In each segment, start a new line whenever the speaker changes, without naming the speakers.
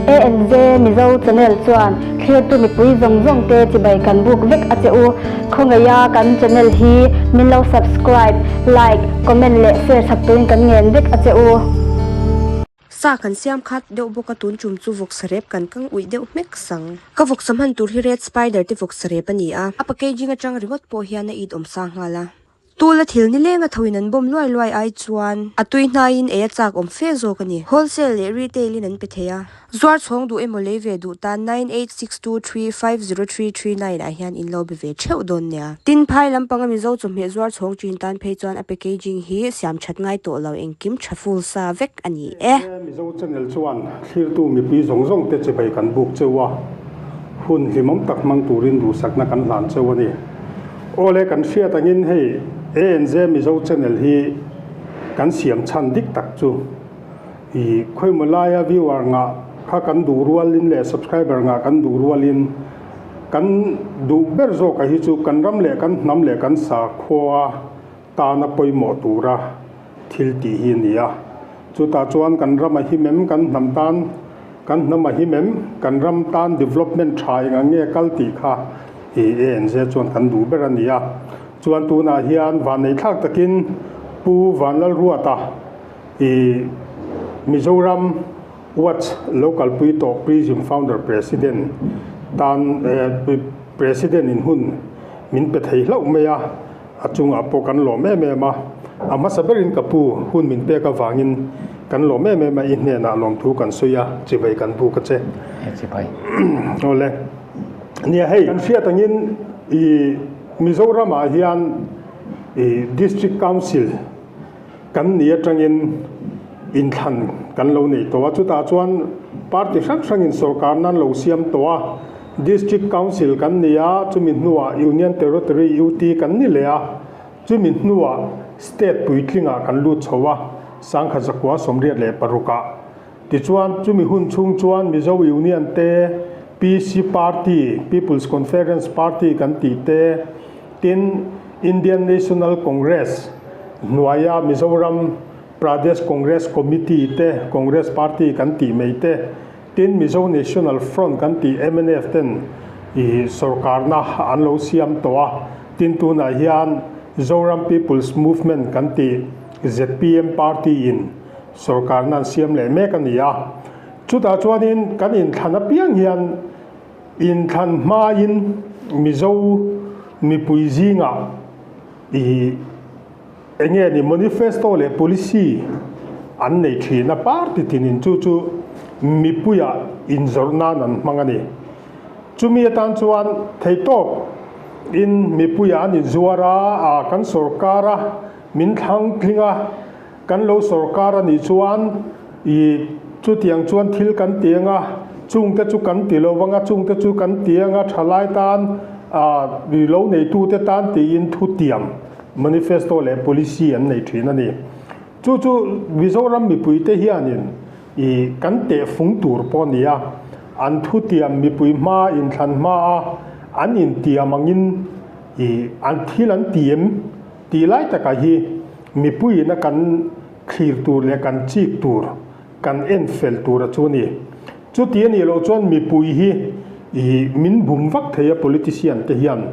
ANZ Mizo Channel chuan thlirtu mipui zawng zawng te chibai kan buk vek a che u. Khawngaiha kan channel hi min lo subscribe, like, comment leh share chak turin kan ngen vek a che u.
Sa kan siam khat deuh bawk a tun tum chu vawksa rep kan kang uih deuh hmek sang. Ka vawksa hman tur hi red spider te vawksa rep a ni a, a packaging atang ringawt pawh hian a it awm sa nghal a. Tula thil nileng a thoin an bawm luai luai ai chuan a tui hnaiin ei a chak awm fe zawk a ni. Wholesale leh retail in an pe thei a. Zuar chhawng duh emaw lei ve duh tan 9862350339 ah hian in lo be ve theuh dawn nia. Tin, phai lampanga Mizo chawhmeh zuar chhawng thin tan phei chuan a packaging hi siam that ngai tawh lo engkim tha full sa vek a ni e.
Mizo channel chuan thlirtu mipui zawng zawng te chibai kan buk cheu a, hun hlimawm tak hmang turin duhsakna kan hlan cheu a ni. Awle kan hriat angin hei ANZ Mizo channel hi kan siam chhan dik tak chu i khawimaw laia viewer ngah kha kan duh rualin leh subscriber ngah kan duh rualin kan duh ber zawka hi chu kan ram leh kan hnam leh kan sakhua tana pawimawh tura thil tih hi a ni a. Chutah chuan kan ram a him em, kan hnam tan, kan hnam a him em, kan ram tan development tha eng ang nge kal tih kha i ANZ chuan kan duh ber a ni a. Chuan tunah hian vanneihthlak takin Pu Vanlalruata i Mizoram Watch lo kalpui tawh Prism Founder President tan President in hun min pe thei hlauh mai a. A chungah pawh kan lawm em em a, a hmasa berin ka pu hun min pek avangin kan lawm em em a, i hnenah lawmthu kan sawi a, chibai kan buk a che.
He chibai.
Awle. Nia hei, kan hriat angin i Mizoramah hian i District Council kan ni atangin inthlan kan lo nei tawh a, chutah chuan party hrang hrangin sorkarna an lo siam tawh a, District Council kan ni a, chumi hnuah Union Territory, UT, kan ni leh a, chumi hnuah State puitlingah kan lut chho a, Sangkhat zakua 86ah. Tichuan, chumi hun chhung chuan Mizo Union te, PC Party, People's Conference Party kan tih te, tin Indian National Congress hnuaia Mizoram Pradesh Congress Committee te, Congress Party kan tih mai te, Tin, Mizo National Front kan tih mnf ten i sorkarna an lo siam tawh a, tin tunah hian Zoram People's Movement kan tih zpm party in sorkarna an siam leh mek a ni a. Chutah chuanin kan inthlan apiang hian inthlan hmain Mizo mipui zingah i Enge ni manifesto leh policy an nei thin a, party tinin chu chu mipuia inzawrh nan an hmang a ni. Chumi atan chuan theihtawp in mipuia an inzuar a, a kan sorkar a, min thlang tling a, kan lo sorkar a nih chuan i chutiang chuan thil kan ti ang a, chungte chu kan ti lo vang a, chungte chu kan ti ang a, thalai tan a lo neitute tan tiin thutiam. Manifesto leh policy an nei thin a ni. Chu chu Mizoram mipuite hianin i kan tehfung tur pawh a ni a, an thutiam mipui hma inthlan hma a an intiam angin i an thil an ti em tih lai takah hi mipuiin a kan thlir tur leh kan chik tur, kan en fel tur a chu a ni. Chuti a nih loh chuan mipui hi i min bum vak thei a politician te hian.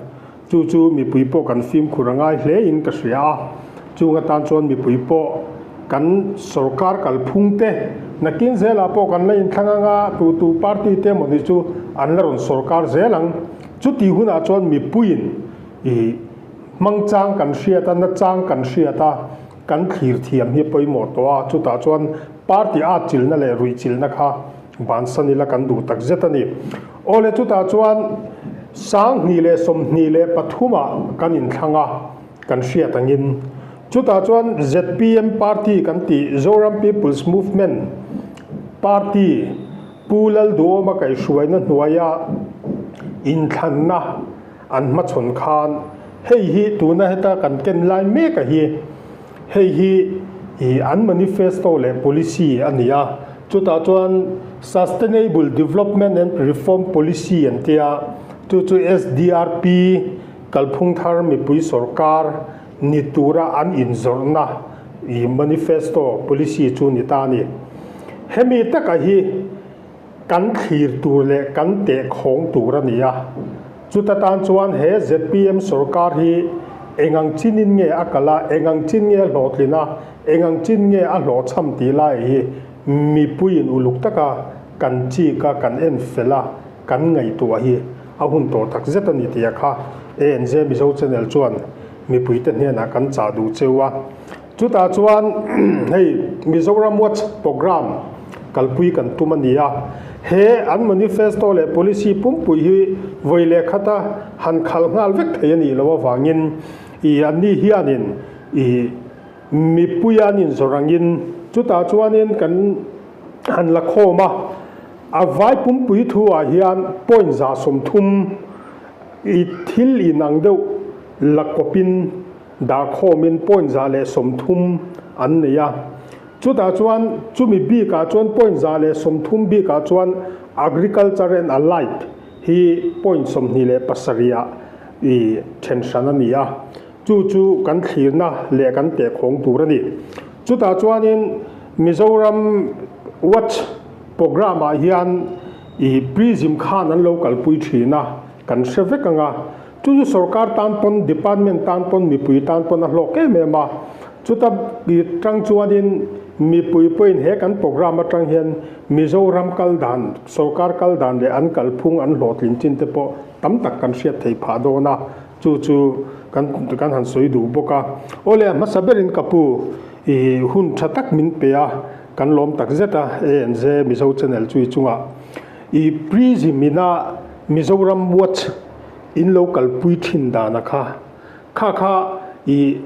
Chu chu mipui pawh kan fimkhur a ngai hle in ka hria a, chung atan chuan mipui pawh kan sorkar kalphung te nakin zelah pawh kan la inthlang ang a, tu tu party te emawni chu an la rawn sorkar zel ang. Chuti hunah chuan mipuiin i hmang chang kan hriat a, na chang kan hriat a, kan thlir thiam hi pawimawh tawh a, chutah chuan party at chilhna leh ruih chilhna kha bansan ila kan duh tak zet a ni. Awle chutah chuan 2023 ah kan inthlang a, kan hriat angin chutah chuan zpm party kan tih Zoram People's Movement party Pu Lalduhawma kaihhruaina hnuaia inthlanna an hmachhawn khan hei hi tuna heta kan ken lai mek a hi Hei hi i an manifesto leh policy a ni a, chutah chuan Sustainable Development and Reform Policy an ti a, chu chu SDRP kalphung thar mipui sorkar ni tura an inzawrhna i manifesto policy chu ni ta a ni. Hemi taka hi. kan thlir tur leh kan tehkhawng tur a ni a. Chuta tan chuan he zpm sorkar hi eng ang chinin nge a kal a, eng ang chin nge a hlawhtlin a, eng ang chin nge a hlawhchham tih lai hi mipuiin uluk taka kan chik a, kan en fel a, kan ngaihtuah hi a hun tawh tak zet a ni tih a kha ANZ Mizo Channel chuan mipuite hnenah kan chah duh cheu a. Chutah chuan hei Mizoram Watch Programme kalpui kan tum a ni a, he an manifesto leh policy pumpui hi vawi leh khata han khal nghal vek thei a nih loh avangin ih anni hianin ih mipui an inzawrh angin chutah chuanin kan han la khawm a, a vai pumpui thu ah hian point 130 ih thil inang deuh la kawpin Dah khawmin point 130 an nei a. Chutah chuan chumi bikah chuan point 130 bikah chuan Agriculture and Allied hi point 27 ah i then hran a ni a. Chu chu kan thlirna leh kan tehkhawng tur a ni. Chutah chuanin Mizoram Watch Programme ah hian i Prism khan an lo kalpui thin a, kan hre vek ang a. Chu chu sorkar tan pawn, department tan pawn, mipui tan pawn a hlawk em em a. Chuta tang chuanin mipui pawhin he kan programme atang hian Mizoram kal dan, sorkar kal dan leh an kalphung an hlawhtlin chin te pawh tam tak kan hriat theih phah dawn a. Chu chu kan kan han sawi duh bawk a. Aw le, a hmasa berin ka pu i hun tha tak min pe a, kan lawm tak zet a, ANZ Mizo Channel chu i chungah i Prism ina Mizoram Watch In lo kalpui thin dana kha kha kha i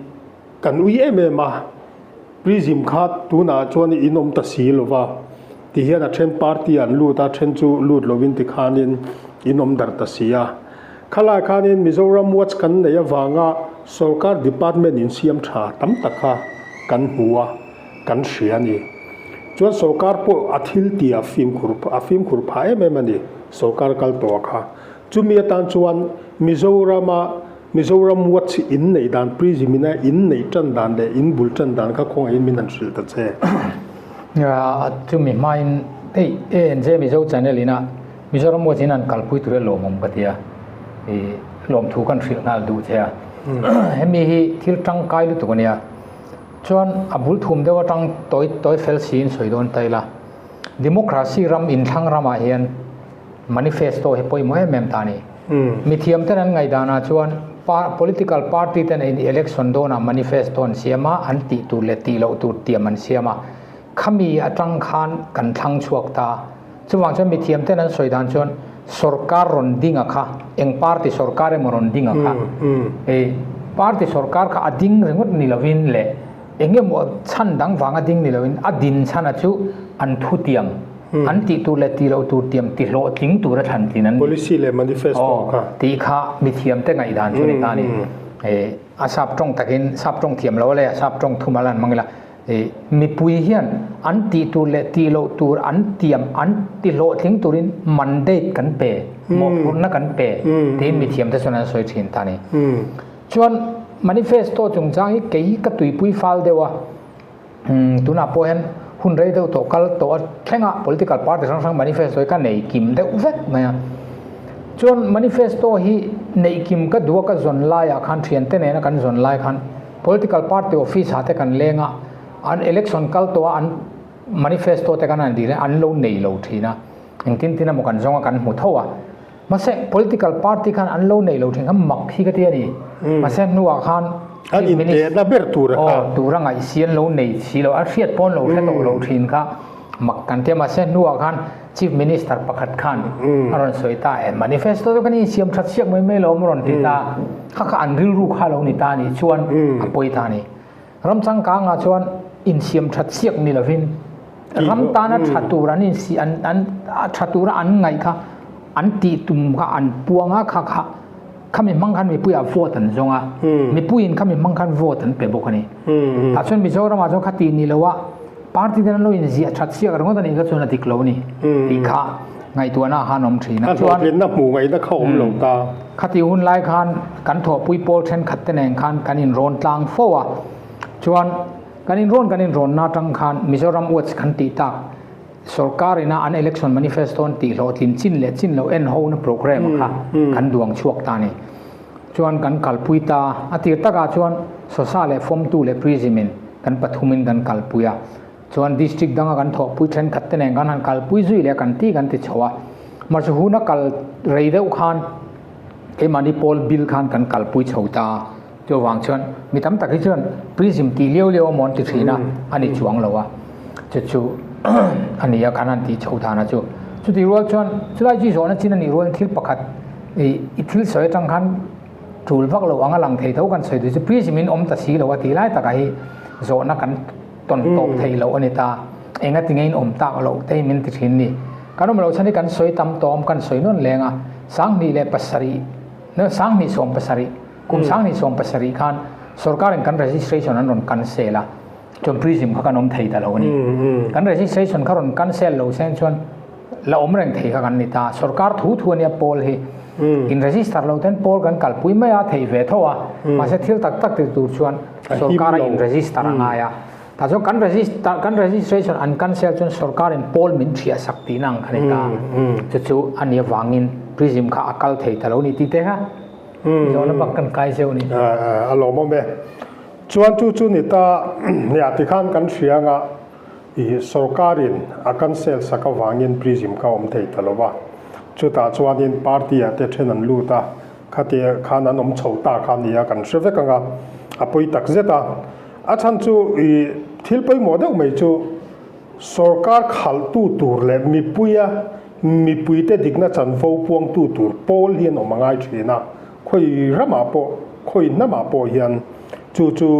kan ui em em a, Prism kha tunah chuan in awm ta si lo va, ti hian a then party an lut a, then chu lut lovin ti khanin in awm darh ta si a. Khalai khanin Mizoram Watch kan neih avanga sorkar department in siam tha tam tak kha kan hmu a, kan hria a ni. Chuan sorkar pawh a thil tih a fimkhur a fimkhur phah em em a ni sorkar kal tawh kha. Chumi atan chuan Mizorama Mizoram Watch in neih dan, Prism ina in neih tan dan leh in bul tan dan kha khawngaihin min han hrilh ta che.
Chumi hmain hei ANZ Mizo channel ina Mizoram Watch in an kalpui tur hi lawmawm ka ti a, i lawmthu kan hrilh nghal duh che a. Hemi hi thil tangkai lutuk a nia. Chuan a bul thum deuh atang tawi tawi fel siin sawi dawn ta ila, Democracy ram inthlang ramah hian Manifesto hi pawimawh em em ta a ni. Mithiam ten an ngaihdanah chuan political party ten in election dawnah manifesto an siam a, an tih tur leh tih loh tur tiam an siam a. Khami atang khan kan thlang chhuak ta. Chuvang chuan mithiam ten an sawi dan chuan sorkar rawn ding a kha, eng party sorkar emaw rawn ding a kha, party sorkar kha a ding ringawt ni lovin leh eng emaw chhan dang vanga ding ni lovin a din chhan a chu an thu tiam. An tih tur leh tih loh tur tiam ti hlawhtling tura thlan tlin an ni.
Policy leh manifesto kha.
Tih kha mithiam te ngaihdan chu ni ta a ni. A sap tawng takin sap tawng thiam lo a le a sap tawng thum a lan mang ila mipui hian an tih tur leh tih loh tur an tiam an ti hlawhtling turin mandate kan pe, mawhphurhna kan pe tiin mithiam te chuan an sawi thin ta a ni. Chuan manifesto chungchang hi kei ka tuipui fal deuh a. Tunah pawh hian hun rei deuh tawh kal tawh a thleng a, political party hrang hrang manifesto hi ka nei kim deuh vek mai a. Chuan manifesto hi neih kim ka duh a ka zawn laiah khan thiante nena kan zawn lai khan political party office ah te kan leng a, an election kal tawh a an manifesto te kan han dil hian an lo nei lo thin a, engtin tin emaw kan zawng a kan hmu tho a. Mahse political party khan an lo neih lo thin kha mak hi ka ti a ni. Mahse hnuah khan
An intehna ber tur a kha.
Aw tur a ngaih si an lo nei si lo, a hriat pawh an lo hre tawh lo thin kha mak kan ti a. Mahse hnuah khan Chief Minister pakhat khan a rawn sawi ta e, manifesto chu kan insiam that siak mai mai lo a rawn ti ta. Kha kha an rilru kha lo ni ta a nih chuan a pawi ta a ni. Ram changkangah chuan insiam that siak ni lovin ram tana tha tur an insi an an tha tura an ngaih kha an tih tum kha an puang a kha kha khami hmang khan mipui ah vote an zawng a mipui in khami hmang khan vote an pe bawk a ni tah chuan Mizoram ah chuan kha tih ni lo a party ten an lo inziah that siak ringawt a nih kha chuan a dik lo a ni tih kha ngaihtuahna ah khan awm thin
a chuan hlawhtlinna hmuh ngaihna kha awm lo ta.
Khati hun lai khan kan thawhpui pawl thenkhat te nen khan kan inrawn tlang fo a chuan Kan inrawn kan inrawnna atang khan Mizoram Watch kan tih tak. Sorkar ina an election manifesto an tih hlawhtlin chin leh chin loh en hona programme kha kan duang chhuak ta a ni. Chuan kan kalpui ta a tir takah chuan Sosa leh Fawmtu leh Prism in kan pathumin kan kalpui a. Chuan district danga kan thawhpui thenkhat te nen kan han kalpui zui leh kan ti kan ti chho a. Mahse hun a kal rei deuh khan keimahni pawl bil khan kan kalpui chho ta a. Chuvang chuan mi tam tak hi chuan Prism tih liau liau amaw an ti thin a, a ni chuang lo a. Chu chu a ni a kan han tih chho dan a chu. Chutih rual chuan chulai chu i zawhna chin a nih rualin thil pakhat ih i thil sawi atang khan tul vak lo anga lang thei tho kan sawi duh chu Prism in awm ta si lo a tih lai takah hi zawhna kan tawn tawp theih loh a ni ta. Enga tinge in awm tak loh te hi min ti thin ni. Kan awm loh chhan hi kan sawi tam tawm kan sawi nawn leng a, 27 2070 kum 2070 khan sorkarin kan registration an rawn cancel a, chuan prism kha kan awm thei ta lo a ni. Kan registration kha rawn cancel lo seng chuan la awm reng thei kha kan ni ta. Sorkar thu thu a nia pawl hi in register lo ten pawl kan kalpui mai a theih ve tho a, mahse thil tak tak ti tur chuan sorkar a in register a ngai a. Tah chuan kan register kan registration an cancel chuan sorkarin pawl min thiah sak tihna ang kha ni ta. Chu chu a nih avangin prism kha a kal thei ta lo ni tih te kha zawhna bak kan kai zeuh a ni.
A lawmawm e. Chuan chu chu ni ta nia tikhan kan hria anga i sorkarin a cancel sak avangin prism kha awm thei ta lo va. Chutah chuanin party ah te then an lut a, khati khan an awm chho ta kha nia kan hre vek anga a pawi tak zet a. A chhan chu i thil pawimawh deuh mai chu sorkar khalhtu tur leh mipuia mipuite dikna chanvo puangtu tur pawl hi an awm a ngai thin a, khawi ramah pawh khawi hnamah pawh hian chu chu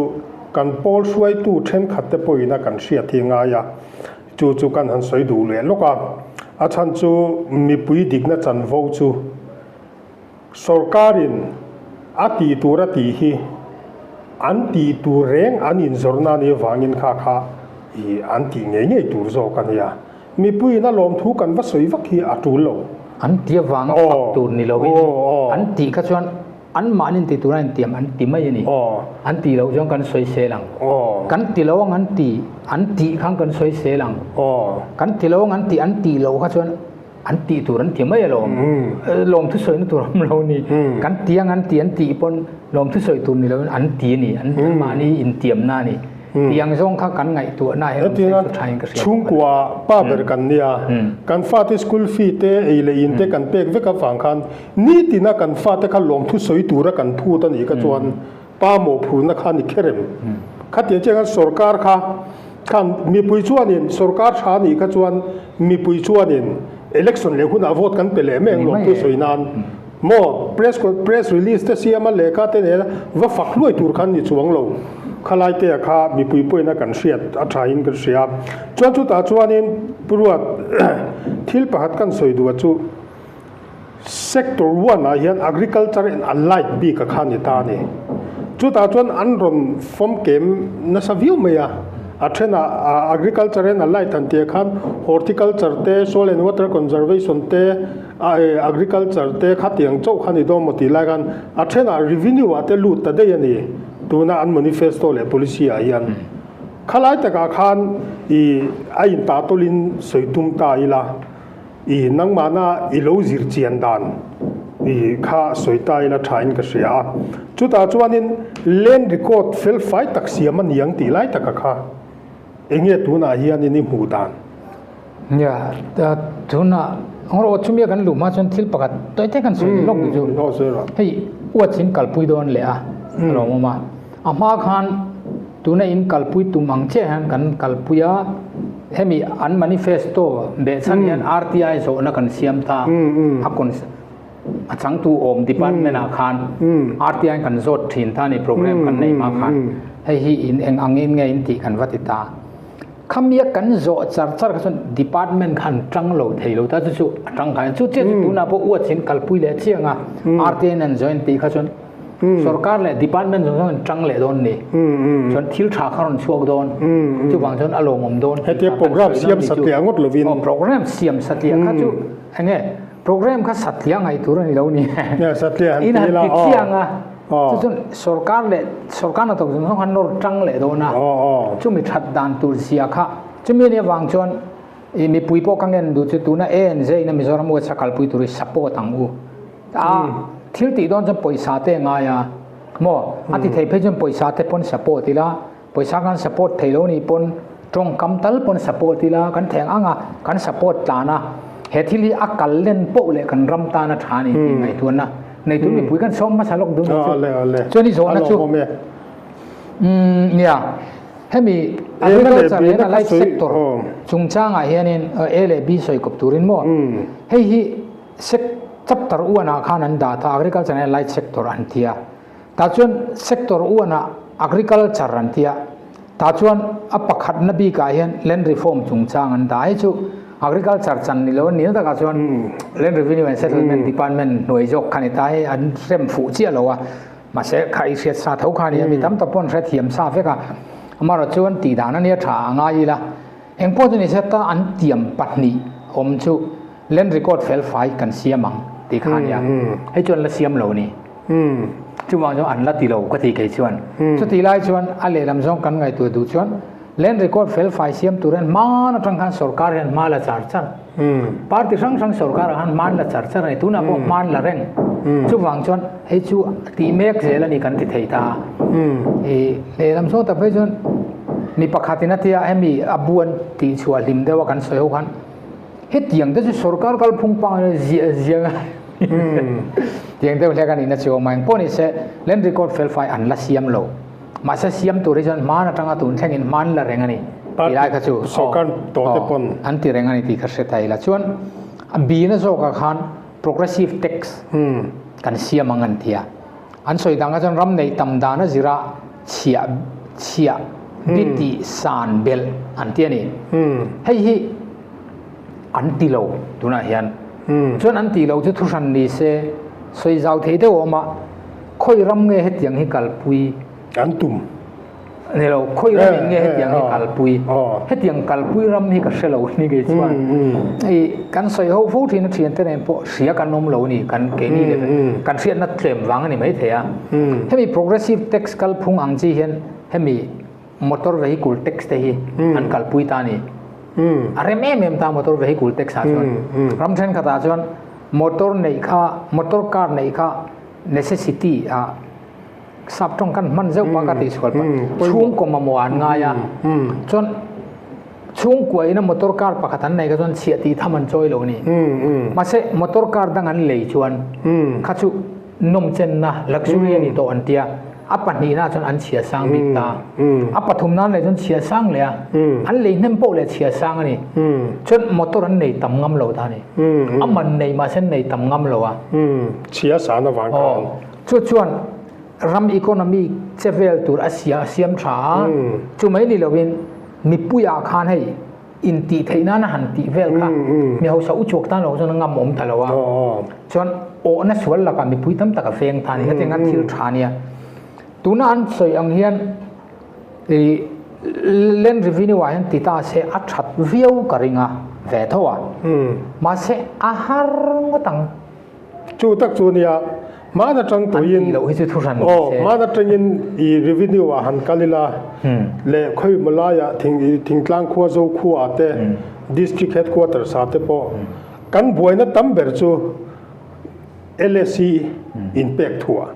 kan pawl hruaitu thenkhatte pawhin a kan hriat hi a ngai a, chu chu kan han sawi duh leh lawk a, a chhan chu mipui dikna chanvo chu. Sorkarin a tih tur a tih hi an tih tur reng an inzawrhna a nih avangin kha kha i an tih ngei ngei tur zawk a nia. Mipuiin a lawmthu kan va sawi vak hi a tul lo.
An ti avanga fak tur ni loin an tih kha chuan anmahni tih tura intiam an ti mai a ni. An tih loh chuan kan sawi sel ang. Kan ti lo ang an ti an tih khan kan sawi sel ang. Kan ti lo ang an tih an tih loh kha chuan An tih tur an ti mai alawm. Lawmthu sawina tur awm lo ni. Kan ti ang an ti an tih pawn lawmthu sawi tur ni loin an ti a ni. An mahni intiamna a ni. Tih ang zawng kha kan ngaihtuahna hian awm se chu thain ka hria.
Chhungkua pa ber kan nia. Kan fate school fee te ei leh in te kan pek vek avang khan nitina kan fate kha lawmthu sawi tura kan phut a nih kha chuan Pa mawhphurna kha ni kher em? Khatiang chiang khan sorkar kha khan mipui chuanin sorkar tha nih kha chuan mipui chuanin election leh hunah vote kan pe leh mai ang lawm thu sawi nan maw press press release te siam a lehkha te nena va fak hluai tur khan ni chuang lo khalai te kha mipui pawhin a kan hriat a tha in kan hria chuan chutah chuanin Pu Ruat thil pakhat kan sawi duh a chu Sector one ah hian Agriculture and Allied bik a kha ni ta a ni. Chutah chuan an rawn fawmkem nasa viau mai a, a thenah Agriculture and Allied han tih ah khan Horticulture te, Soil and Water Conservation te, Agriculture te khatiang chauh kha ni dawn maw tih lai khan a thenah Revenue ah te lut ta daih a ni tuna an manifesto leh policy ah hian. Khalai takah khan ih a intahtawlin sawi tum ta ila. I nangmahna i lo zir chian dan i kha sawi ta ila tha in ka hria a. Chutah chuanin land record fel fai tak siam a ni ang tih lai taka kha enge tunah hianin i hmuh dan?
Nia, tunah rawh chumia kan luh hma chuan thil pakhat tawi te kan sawi lawk duh chu. Hei uat in kalpui dawn leh a, a lawmawm a. A hma khan tuna in kalpui tum ang chiah hian kan kalpui a, hemi an manifesto behchhan hian RTI zawhna kan siam ta a con a changtu awm department ah khan RTI kan zawt thin ta a ni program kan neih hma khan hei hi in eng ang in nge in tih kan va ti ta. Khamia kan zawh char char kha chuan department khan tang lo thei lo ta chu chu a tangkai chu chiah chu tunah pawh uat in kalpui leh chiang a RTI in an join tih kha chuan Sorkar leh department zawng zawng in tang leh dawn ni. Chuan thil tha kha rawn chhuak dawn. Chuvang chuan a lawmawm dawn.
Hetia program siam satliah ngawt lovin.
Aw program siam satliah kha chu enge program kha satliah ngaih tur a ni lo ni.
Satliah han ti la.
In han ti chiang a. Chu chuan sorkar leh sorkar hnathawk zawng zawng kha nawr tang leh dawn a. Chumi that dan tur zia kha chumi nih avang chuan. I mipui pawh ka ngen duh chu tuna ANZ ina Mizoram Watch a kalpui tur hi support ang u. A thil tih dawn chuan pawisa te a ngai a maw? A ti thei phei chuan pawisa te pawn support ila, pawisa kan support thei lo nih pawn tawngkam tal pawn support ila kan theng ang a, kan support tlan a, he thil hi a kal len poh leh kan ram tan a tha a ni tih ngaihtuahna nei tur mipui kan sawm hmasa lawk duh ni chu. Chuan i zawhna chu umm nia. Hemi agriculture leh allied sector chungchangah hianin A leh B sawi kawp turin maw hei hi chapter uanah khan an dah ta agriculture and allied sector an ti a, tah chuan sector uanah agriculture an ti a, tah chuan a pakhatna bikah hian land reform chungchang an dah. Hei chu agriculture chan ni lo a ni na takah chuan land revenue and settlement department hnuai zawk kha ni ta, hei an rem fuh chiah lo a. Mahse, kha i hriat sa tho kha a ni a, mi tam tak pawh an hrethiam sa vek a. Amaherawh chu an tih dan a nia tha a ngai ila. Engpawh chu ni se ta an tiam pahnih awm chu land record fel fai kan siam ang tih kha a nia. Hei chu an la siam lo a ni. Chuvang chuan an la ti lo ka ti kei chuan. Chutih lai chuan a lehlam zawng kan ngaihtuah duh chuan land record fel fai siam tur hian hman atang khan sorkar hian hma la char char. Party hrang hrang sorkar ah khan hman la char char a ni, tunah pawh hman la reng. Chuvang chuan hei chu tih mek zel a ni kan ti thei ta a. I lehlam sawn tak phei chuan mi pakhatin a tia hemi a buan tih chhuah hlim deuh a kan sawi ho khan hetiang te chu sorkar kalphung pang ziah ziah a tiang deuh hlek a nihna chu awm a, engpawh ni se land record fel fai an la siam lo. Mahse siam tur hi chuan hman atanga tun thlengin hman la reng a ni tih lai kha chu
Sorkar tawh te pawn.
An ti reng a ni tih kha hre ta ila. Chuan a bina zawkah khan progressive tax kan siam ang an ti a. An sawi dang kha chuan ram neih tam dan a zira chhiah chhiah bi tih san belh an ti a ni. Hei hi an ti lo tunah hian. Chuan an tih loh chu thuhran ni se sawi zau thei deuh a awm a. Khawi ram nge hetiang hi kalpui?
An tum.
Ni lo, khawi ram in nge hetiang hi kalpui? Hetiang kalpui ram hi ka hre lo ni kei chuan. Hei kan sawi ho fo thin a thiante nen pawh hria kan awm lo ni, kan keini leh kan hriatna tlem vang a ni maithei a. Hemi progressive tax kalphung ang chi hian hemi motor vehicle tax te hi an kalpui ta a ni. A rem em em ta motor vehicle tax ah chuan. Ram thenkhatah chuan motor neih kha, motor car neih kha necessity ah sap tawng khan hman zeuh pah ka tih sual pah chhungkaw mamawh an ngai a chuan chhungkua ina motor car pakhat an nei kha chuan chhiah tih tham an chawi lo a ni mahse motor car dang an lei chuan kha chu nawmchenna luxury a ni tawh an tia a pahnihna chuan an chhiah sang bik ta a pathumna an lei chuan chhiah sang leh a an lei hnem pawh leh chhiah sang a ni chuan motor an nei tam ngam lo ta a ni a man nei mahse an nei tam ngam lo a.
Chhia san avang khan.
Chu chuan ram economy che vel tur a sia a siam tha a, chu mai ni lovin mipuiah khan hei intih theih nana han tih vel kha mi hausa u chhuak tan lo chuan a ngam awm ta lo a, chuan awhna sual lakah mipui tam tak a veng ta a ni, hetiang khan thil tha a nia. Tuna an sawi ang hian i land revenue ah hian ti ta se a that viau ka ring a ve tho a, mahse a har ngawt ang.
Chu tak chu nia, hman atang tuiin, aw, hman atangin i revenue ah han kal ila, leh khawi maw laiah thing i thingtlang khua zo khua ah te, district headquarters ah te pawh kan buaina tam ber chu LSC inpek thuah.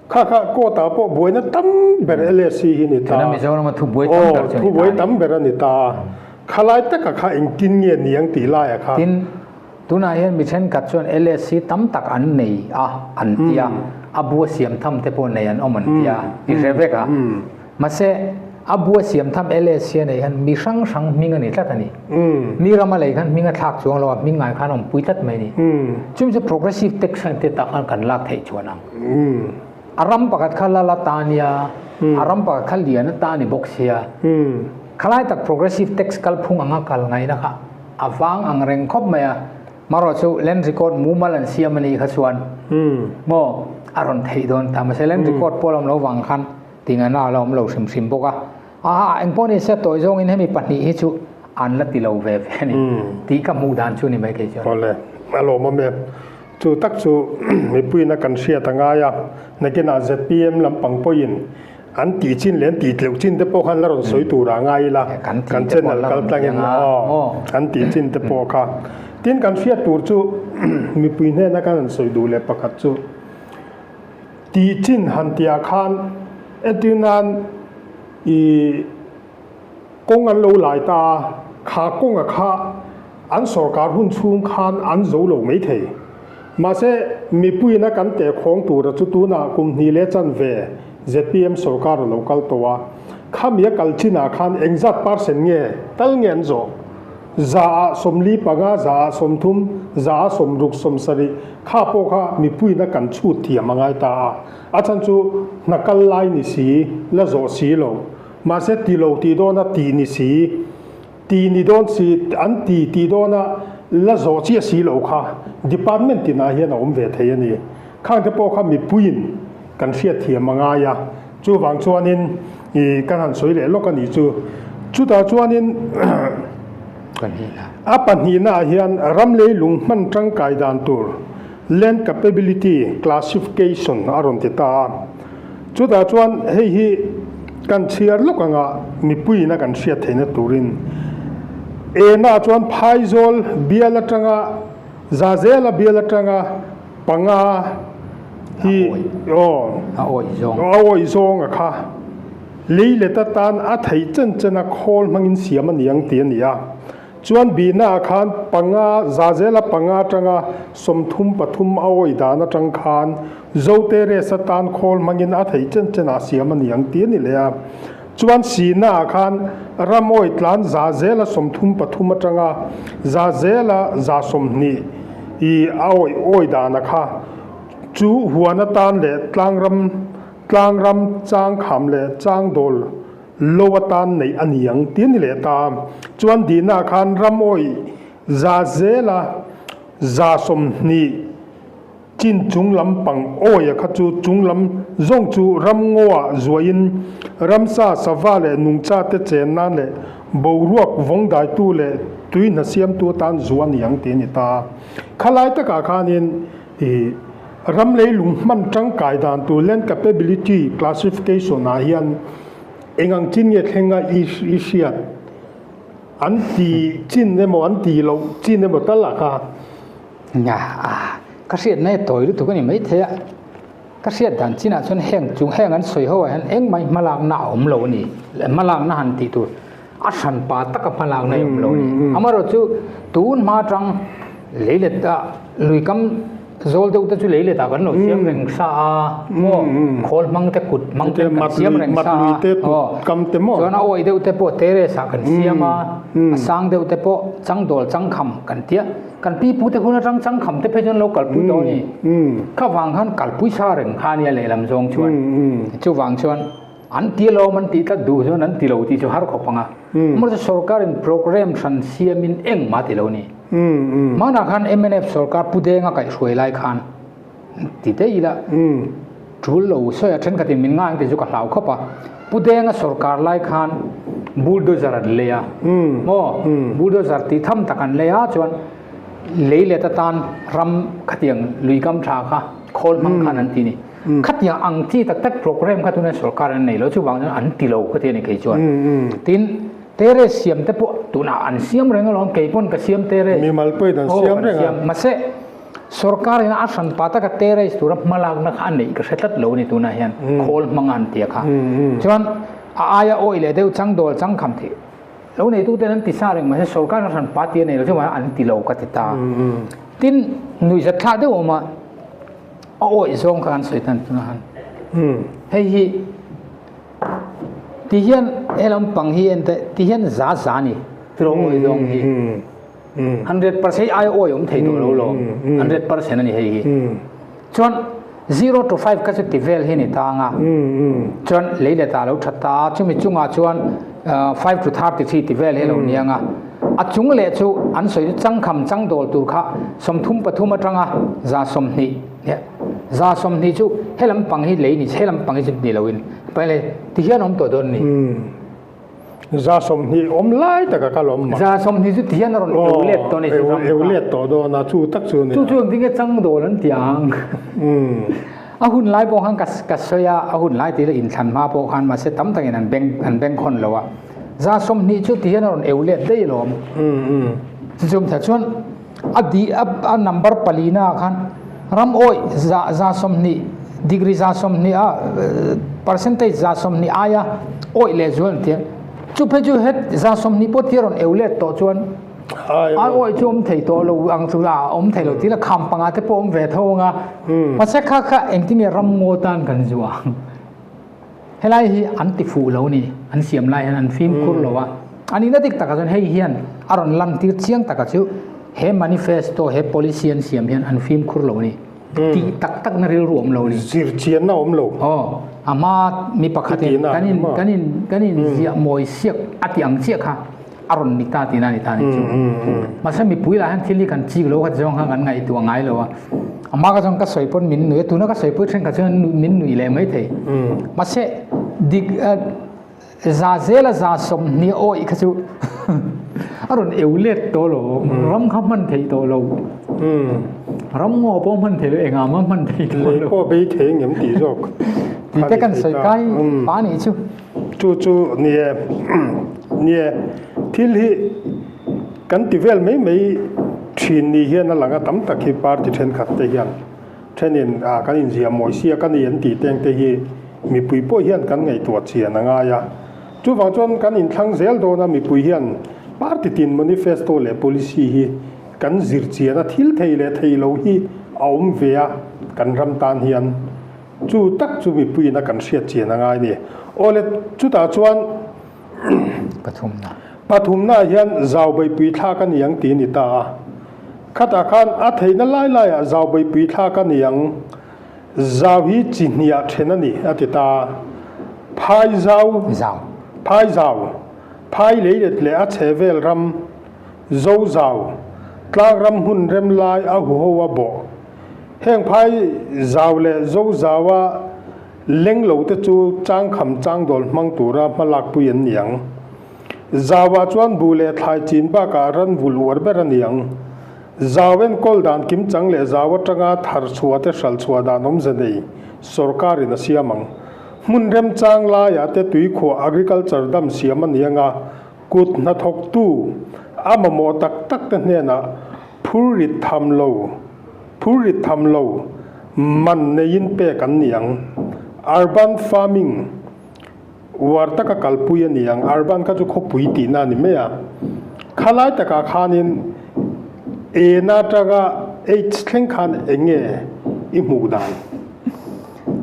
Kha kha court ah pawh buaina tam ber LSC hi ni ta. Aw, thubuai tam ber a ni ta. Khalai taka kha engtin nge niang tih laiah kha.
Tunah hian mi thenkhat chuan LSC tam tak an nei a an ti a, a bua siam tham te pawh nei an awm an ti a, i hre vek a. Mahse, a bua siam tham LSC a neih hian mi hrang hrang hming a ni tlat a ni. Mi rama lei khan hming a thlak chuang lo a, hming ngai khan a awmpui tlat mai a ni. Chumi chu progressive tax ang te tak khan kan lak theih chuan ang. A ram pakhat kha lal ata nia, a ram pakhat kha lian ata ni bawk sia. Khalai tak progressive tax kalphung anga kal ngaihna kha A vang ang reng khawp mai a, marawh chu land record mumal an siam a nih kha chuan maw a rawn theih dawn ta. Mahse land record pawh a awm lo vang khan tingana a la awm lo hrim hrim bawk a. Aha, engpawh ni se tawi zawngin hemi pahnih hi chu an la ti lo ve ve a ni tih ka hmuh dan chu ni mai kei chuan.
Awle, a lawmawm e. Chu tak chu mipuiin a kan hriat a ngai a, nakinah zpm lampang pawhin. An tih chin leh an tih tleuh chin te pawh khan la rawn sawi tur ah ngai ila, kan channel kal tlangin aw an tih chin te pawh kha. Tin kan hriat tur chu mipui hnena kan han sawi duh leh pakhat chu tih chin han tih ah khan entir nan ih kawng an lo lai ta a, kha kawnga kha an sorkar hun chhung khan an zo lo maithei. Mahse, mipuiin a kan tehkhawng tura chu tunah kum hnih leh chanve zpm sorkar a lo kal tawh a, khami a kal chinah khan engzat percent nge tal nge an zawh? Zaah 45, zaah 30, zaah 60, 70 kha pawh kha mipuiin a kan chhut thiam a ngai ta a, a chhan chu hna kal lai ni si, la zawh si lo. Mahse, ti lo tih dawna tih ni si. Ti ni dawn si, an ti tih dawna la zawh chiah si lo kha department tinah hian a awm ve thei a ni. Khangte pawh kha mipuiin kan hriatthiam a ngai a, chuvang chuanin i kan han sawi leh lawk a nih chu. Chutah chuanin a pahnihnaah hian ram leilung hman tangkai dan tur Land Capability Classification a rawn ti ta a. Chutah chuan hei hi kan chhiar lawk anga mipuiin a kan hriat theihna turin Ena chuan Phaizawl bial atanga Zazela bial atanga panga hi aw
a
awih zawng a kha leilet atan a theih chen chen a khawl hmangin siam a ni ang tih a ni a. Chuan bihnaah khan panga, Zazela panga atanga 33 a awih dan atang khan Zote race atan khawl hmangin a theih chen chenah siam a ni ang tih a ni leh a. Chuan sihnaah khan Ramawi tlan Zazela 33 atanga Zazela 20 i a awih awi dana kha chu huan atan leh tlangram tlangram changkham leh changdawl Lo atan neih a ni ang tih a ni leh ta. Chuan dihnaah khan Ramawih zela 20 chin chung lampang awia kha chu chung lam zawng chu ramngaw-ah zuahin ramsa, sava leh nungcha te chen nan leh boruak vawng daitu leh tui hna siamtu atan zuah a ni ang tih a ni ta. Khalai takah khanin ih ram leilung hman tangkai dan tur Land Capability Classification ah hian eng ang chin nge thleng a i hriat an ti chin emaw an ti loh chin emaw tal a kha.
Nia a, ka hriat na e tawi lutuk a ni maithei a, ka hriat dan chinah chuan heng chung heng an sawi ho ah hian engmah hmalakna a awm lo a ni, hmalakna han tih tur a hran pa taka hmalakna a awm lo a ni. Amaherawhchu tun hma atang leilet a luikam zawl deuh te chu leilet ah kan lo siam reng sa a maw khawl hmang te kut hmang te kan siam reng sa a aw chuan a awih deuh te pawh terrace ah kan siam a a sang deuh te pawh changdawl changkham kan tia kan pi pu te hun atang changkham te phei chuan lo kalpui tawh a ni kha vang khan kalpui sa reng kha a nia lehlam zawng chuan chuvang chuan An ti alawm an tih tlat duh chuan an ti lo tih chu har khawp ang a. Mahse sorkarin program hran siamin engmah a ti lo a ni. Hmanah khan mnf sorkar Pu Denga kaihhruai lai khan ti daih ila tul lo sawi a thenkhatin min ngai ang tih chu ka hlau khawp a. Pu Denga sorkar lai khan bulldozer an lei a maw bulldozer tih tham tak an lei a chuan lei let atan ram khatiang luikam tha kha khawl hmang khan an ti a ni. Khatiang ang chi tak tak program kha tuna sorkar an nei lo chuvang chuan an ti lo ka ti a ni kei chuan. Tin terrace siam te pawh tunah an siam reng alawm kei pawn ka siam terrace.
Mimal pawhin an siam reng a.
Mahse sorkar in a hran pa taka terrace tura hmalakna kha a neih ka hre tlat lo a ni tunah hian khawl hmang a han tia kha. Chuan a aia awih leh deuh changdawl changkham thei lo neitu ten an ti sa reng mahse sorkar in a hran pa ti a nei lo chuvang an ti lo ka ti ta. Tin nuihzat thlah deuh a awm a. A awih zawng kha kan sawi tan tunah han. Hei hi ti hian he lampang hi en teh ti hian za za ni tilo awih zawng hi 100% ai awih awm thei tawh lo lawm 100% a ni hei hi chuan 0 to 5 kha chu ti vel hi ni ta anga chuan lei leh ta lo that ta a chumi chungah chuan 5 to 33 ti vel hi lo ni anga A chung leh chu an sawi chu changkham changdawl tur kha 33 atanga 20 20 chu he lampang hi lei ni he lampang hi chu ni loin paile ti hian awm tawh dawn ni.
20 awm lai taka kal awm mah.
20 chu ti hian a rawn eu let tawh ni chu ram
kha. Eu let tawh dawn a chu tak chu ni.
Chu chu engtin nge changdawl an ti ang. A hun lai pawh khan ka ka sawi a, a hun lai tih la inthlan hma pawh khan mahse tam takin an beng an beng khawn lo a. 30% chu ti hian a rawn eu let daih alawm. Chu chu awmtha chuan a di a a number palina ah khan ram awih za 30% degree 30% a percentage 30% aia awih leh zual an ti a. Chu phei chu het 30% pawh ti a rawn eu let tawh chuan Ai awih chu awm thei tawh lo ang chu a awm thei lo tih la kham panga te pawh awm ve tho ang a. Mahse kha kha engtin nge ram ngaw tan kan zuah ang. Helai hi an ti fuh lo ni, an siam lai hian an fimkhur lo a. A nihna dik takah chuan hei hian a rawn lantir chiang takah chu he manifesto, he policy an siam hian an fimkhur lo ni. Tih tak takna rilru awm lo ni.
Zirchianna awm lo.
Aw, a hma mi pakhatin kan in kan in kan in ziah mawi siak a tih ang chiah kha a rawn ni ta tihna a ni ta ni chu. Mahse mipui lah hian thil hi kan chik lo kha zawng kha kan ngaihtuah ngai lo a. Amah ka chuan ka sawi pawn min nui a, tuna ka sawi pawh thenkhat chuan min nui leh mai thei. Mahse dik za zela 30% awih kha chu a rawn eu let tawh lo, ram kha hman theih tawh lo. Ram ngaw pawh hman theih lo, engah mah hman theih tawh lo.
Lei pawh bei thei ngem tih zawk.
Tih te kan sawi kai pa nih chu.
Chu chu ni e, ni e, thil hi kan ti vel mai mai thin ni hian a lang a, tam tak hi party thenkhat te hian thenin ah kan inziah mawi sia ka ni an tih teng te hi mipui pawh hian kan ngaihtuah chian a ngai a. Chuvang chuan kan inthlang zel dawn a, mipui hian party tin manifesto leh policy hi kan zir chian a, thil thei leh thei lo hi a awm ve a kan ram tan hian. Chu tak chu mipuiin a kan hriat chian a ngai ni. Awle, chutah chuan
Pathumna.
Pathumna ah hian zau beihpui thlak a ni ang tih a ni ta a. Khatah khan a theihna lai laiah zau beihpui thlak a ni ang. Zau hi chi hniah then a ni, a ti ta a. Phai zau.
Zau.
Phai zau. Phai leilet leh a chhehvel ram, zo zau, tlang ram hmun rem lai a huho a bawh. Heng phai zau leh zo zaua leng lo te chu changkham changdawl hmang tura hmalakpui an ni ang. Zauah chuan buh leh thlai chin bakah ran vul uar ber a ni ang. Zau enkawl dan kimchang leh zau atanga thar chhuah te hral chhuah dan awmze nei sawrkarin a siam ang. Hmun remchang laiah te tuikhuah agriculture dam siam a ni anga kut hnathawktu a mamawh tak tak te hnenah Phur rit tham lo, Phur rit tham lo, man neiin pek an ni ang. Urban farming uar taka kalpui a ni ang. Urban kha chu khawpui tihna a ni mai a. Khalai takah khanin ena atanga H thleng khan eng nge i hmuh dan?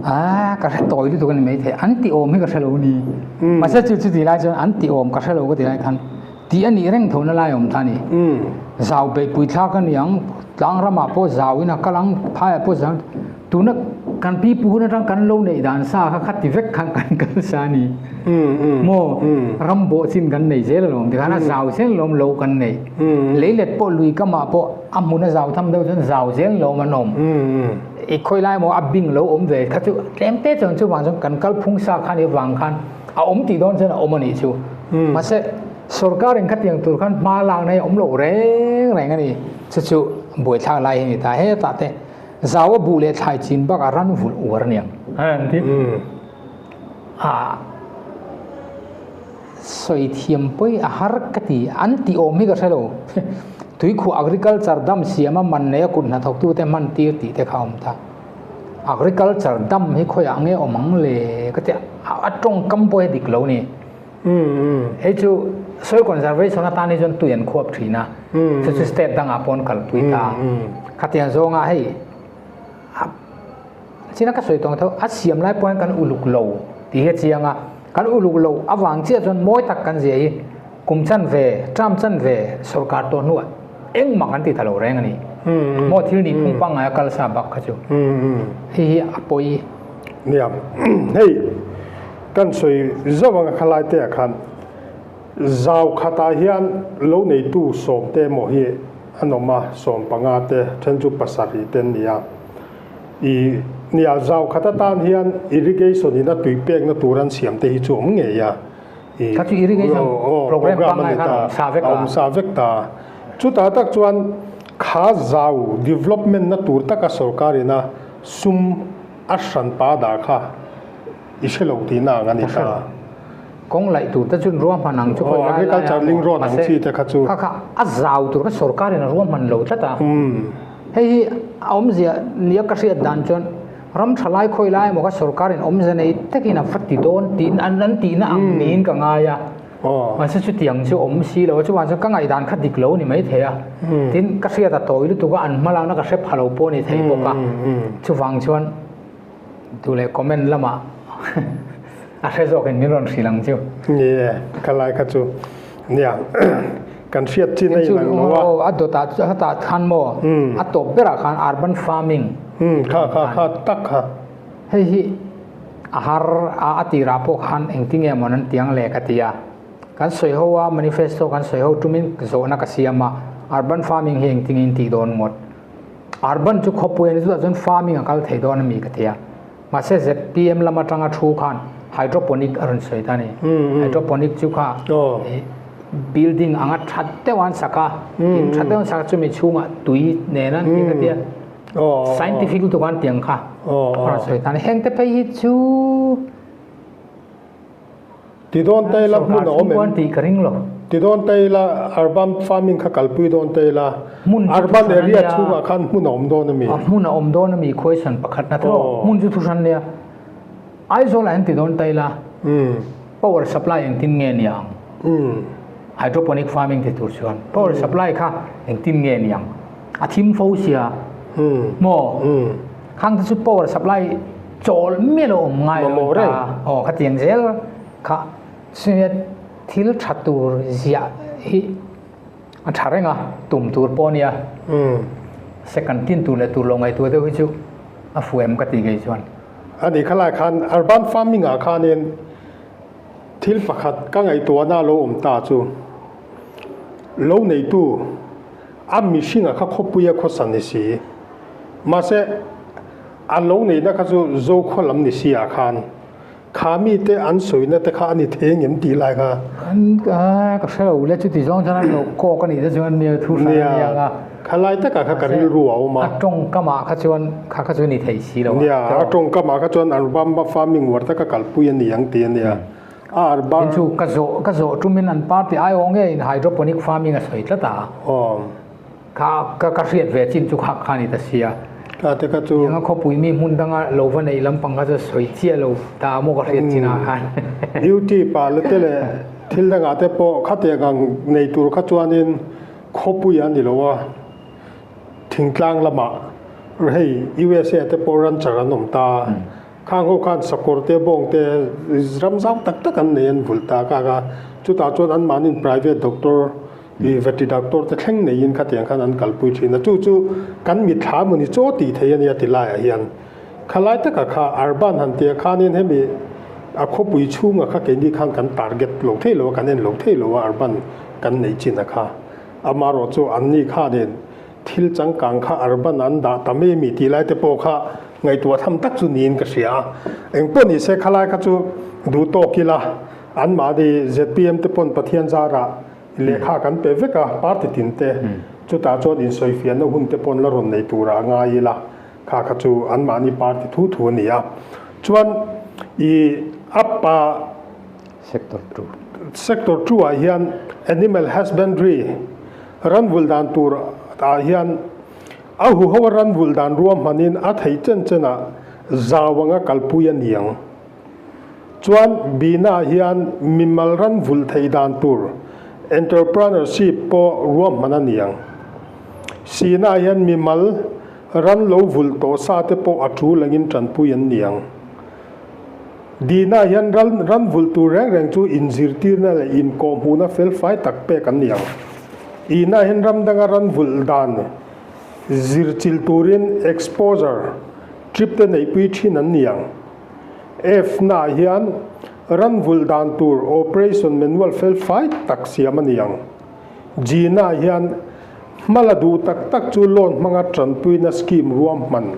A, ka hre tawi lutuk a ni maithei. An tih awm hi ka hre lo ni. Mahse chu chuti lai chuan an tih awm ka hre lo ka ti lai khan Tih a nih reng tho na lai awm ta a ni. Zau beihpui thlak a ni ang, tlang ramah pawh zauin a kal ang, phaiah pawh zau tuna kan pi pu hun atang kan lo neih dan sa kha kha ti vek khan kan kal sa a ni. Maw ram bawh chin kan nei zel alawm tikhan a zau zel lawm lo kan nei. Leilet pawh lui kamah pawh a hmun a zau tham deuh chuan zau zel lawm an awm. I khawi lai maw a bing lo awm ve kha chu tlem te chuan chuvang chuan kan kalphung sa khan i vang khan a awm tih dawn chuan a awm a nih chu. Mahse, sorkar in khatiang tur khan hma lakna hi a awm loh reng reng a ni. Chu chu buaithlak lai hi a ni ta. Hetah te zau a buh leh thlai chin bakah ran vulh uar a ni ang. An ti. A sawi thiam pawi a har ka ti. An tih awm hi ka hre lo. Tuikhuah agriculture dam siama man nei a kut hnathawktute hman tir tih te kha a awm ta. Agriculture dam hi khawiah nge awm ang le ka ti a, a tawngkam pawh hi a dik lo ni. Hei chu soil conservation atan hi chuan tui an khuap thin a, chu chu state dangah pawh an kalpui ta. Khatiang zawnga hei china ka sawi tawng tho a siam lai pawh hian kan uluk lo tih hi a chiang a, kan uluk loh avang chiah chuan mawi tak kan zia hi kum chanve, term chanve sorkar tawh hnuah Engmah kan ti ta lo reng a ni. Maw thil nih phung pangngai a kal sa bak kha chu. Hei hi a pawi.
Nia, hei kan sawi zauh anga khalai te ah khan zau khatah hian lo neitu sawmte emaw hi an awm a, 15 te, then chu 7 te an ni a. I nia, zau khat atan hian irrigation in a tui pekna tur an siam te hi chu awm ngei a.
Kha chu irrigation program pangngai khan a awm sa vek a.
A awm sa vek ta. Chutah tak chuan kha zau development na tur taka sorkar ina sum A hranpa dah kha i hre lo tihna ang a ni ta.
Kawng laih tur te chuan ruahman ang chu khawi lai lai
Agriculture link road ang chi te kha chu.
Kha kha a zau tur kha sorkar in a ruahman lo tlat a. Hei hi a awmzia nia ka hriat dan chuan ram tha lai khawi lai emaw kha sorkar in awmzia nei takin a va ti dawn tih an tihna ang niin ka ngai a. Mahse chutiang chu awm si lo a, chuvang chuan ka ngaihdan kha dik lo a ni maithei a. Tin, ka hriat a tawi lutuk a, an hma lakna ka hre pha lo pawh a ni thei bawk a. Chuvang chuan duh leh comment lamah a hre zawkin min rawn hrilh ang chu.
Ni e, ka lai kha chu nia kan hriat chin a inang lo a.
Aw, a dawtah hetah khan maw, a tawp berah khan urban farming.
Kha kha kha tak kha.
Hei hi a har a, a tirah pawh khan engtinge maw nan tiang le ka ti a. Kan sawi ho a, manifesto kan sawi ho tumin zawhna ka siam a, urban farming hi engtinge in tih dawn ngawt? Urban chu khawpui a ni chutah chuan farming a kal thei dawn a mi ka ti a. Mahse zpm lam atanga thu khan hydroponic a rawn sawi ta a ni. Hydroponic chu kha building anga that deuh an sak a, in that deuh an sak a chumi chhungah tui nen an ti ka ti a. Scientific lutuk an tiang kha a rawn sawi ta a ni. Heng te phei hi chu
Ti dawn ta ila hmun a awm em?
Tih ka ring lo.
Ti dawn ta ila urban farming kha kalpui dawn ta ila urban area chhungah khan hmun a awm dawn a mi?
Hmun a awm dawn a mi question pakhat na tho. Hmun chu thuhran nia. Aizawl ah hian ti dawn ta ila power supply engtin nge ni ang? Hydroponic farming ti tur chuan power supply kha engtin nge ni ang? A thim fo sia maw? Khang te chu power supply chawl miah lo awm ngai lo ta. Aw khatiang zel kha chunia thil tha tur ziah hi a tha reng a, tum tur pawh a nia. Second tin tur leh tur lo ngaihtuah deuh hi chu a fuh em ka ti ngei chuan.
A ni khalai khan urban farming ah khanin thil pakhat ka ngaihtuahna lo awm ta chu lo neitu a mihringa kha khawpuia khawsa ni si. Mahse, a lo neihna kha chu Zokhua lam ni si ah khan kha mite an sawina te kha a ni thei ngem tih lai kha.
Ka hre lo le, chuti zawng chuan an lo kawk a nih te chuan nia thu hran a nia nga.
Kha lai takah kha ka rilru a awm a.
A tawngkamah kha chuan kha kha chu ni thei si lo a.
Nia, a tawngkamah kha chuan an Ramba farming uar taka kalpui a ni ang tih a nia. A arba.
Tin chu ka zawh ka zawh tumin an party aiawh ngeiin hydroponic farming a sawi tlat a.
Aw.
Kha ka ka hriat ve chin chu kha kha ni ta sia.
Ka te kha chu.
Eng a khawpui mi hmun danga lo va neih lampang kha chu sawi chiah lo ta maw ka hriat chin ah khan.
Duty pah la te leh thil dangah te pawh khatiang ang nei tur kha chuanin khawpui a ni lo a, thingtlang lamah hei USA te pawh rancher an awm ta. Khang ho khan sakawr te bawng te ram zau tak tak an nei an vulh ta kha kha chutah chuan anmahniin private doctor I veti doctor te thleng neiin khatiang khan an kalpui thin a, chu chu kan mitthla mawni chaw tih thei a nia ti laiah hian khalai takah kha urban han tia khanin hemi a khawpui chhunga kha keini khan kan target lo thei lo a, kan en lo thei lo a urban kan neih chin a kha. Amaherawh chu anni khanin thil changkang kha urban an dah ta mai ami tih lai te pawh kha ngaihtuah tham tak chu niin ka hria a, engpawh ni se khalai kha chu duh tawk ila anmahni zpm te pawn Pathian zarah Lehkha kan pe vek a, party tin te, chutah chuan insawifiahna hun te pawn la rawn nei tura a ngai ila, kha kha chu anmahni party thu thu a ni a. Chuan i apa
Sector 2.
Sector 2 ah hian Animal Husbandry, ranvul dan tur ah hian a huho a ranvul dan ruahmanin a thei chen chenah zau anga kalpui a ni ang. Chuan Bina hian mimal ran vulh theih dan tur entrepreneurship pawh ruahman a ni ang. Sina hian mimal ran lo vulh tawh sa te pawh a tul angin tanpui an ni ang. Dina hian ran ran vulh tur reng reng chu inzirtirna leh inkawhhmuhna felfai tak pek an ni ang. Ina hian ram danga ran vulh dan zirchilh turin exposure trip te neihpui thin an ni ang. F-na hian ran vulh dan tur operation manual fel fai tak siam a ni ang. G-na hian hma la duh tak tak chu loan hmanga tanpuina scheme ruahman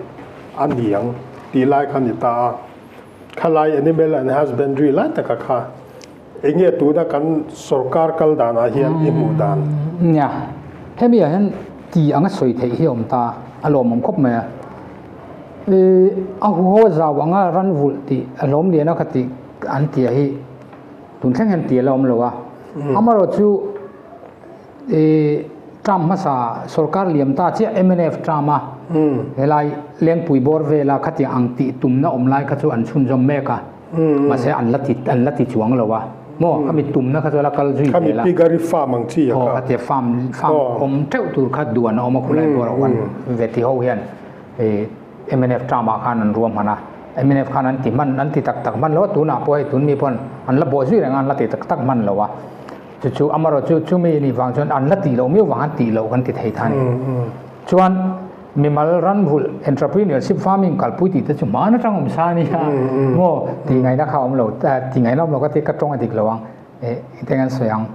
a ni ang tih lai kha a ni ta a. Khalai Animal and Husbandry lai taka kha eng nge tuna kan sorkar kal danah hian i hmuh dan?
Nia, hemi ah hian ti anga sawi theih hi a awm ta, a lawmawm khawp mai a. A huho zau anga ran vulh tih a hlawm lian a kha tih an tia hi tun thleng hian tia la awm lo a. Amaherawh chu term hmasa sorkar liam ta chiah mnf term a helai Lengpui bawr vela khatiang ang tih tumna awm lai kha chu an chhunzawm mek a. Mahse an la ti an la ti chuang lo a maw khami tumna kha chu a la kal zui
zel a. Khami piggery farm ang chi a kha.
Aw khatia farm farm awm teuh tur kha duan a awm a khulai buar a uan ve ti ho hian ih mnf term ah khan an ruahman a mnf khan an ti hman an ti tak tak hman lo a tunah pawh hei tun mi pawn an la bawh zui reng a an la ti tak tak hman lo a chu chu amaherawhchu chumi nih vang chuan an la tih loh miau vang an tih loh kan ti thei ta a ni chuan. Mimal ran vulh, entrepreneurship farming kalpui tih te chu hmaan atang awm sa a nia maw tih ngaihna kha a awm lo, tih ngaihna awm lo ka ti ka tawng a dik lo ang eh engtin an sawi ang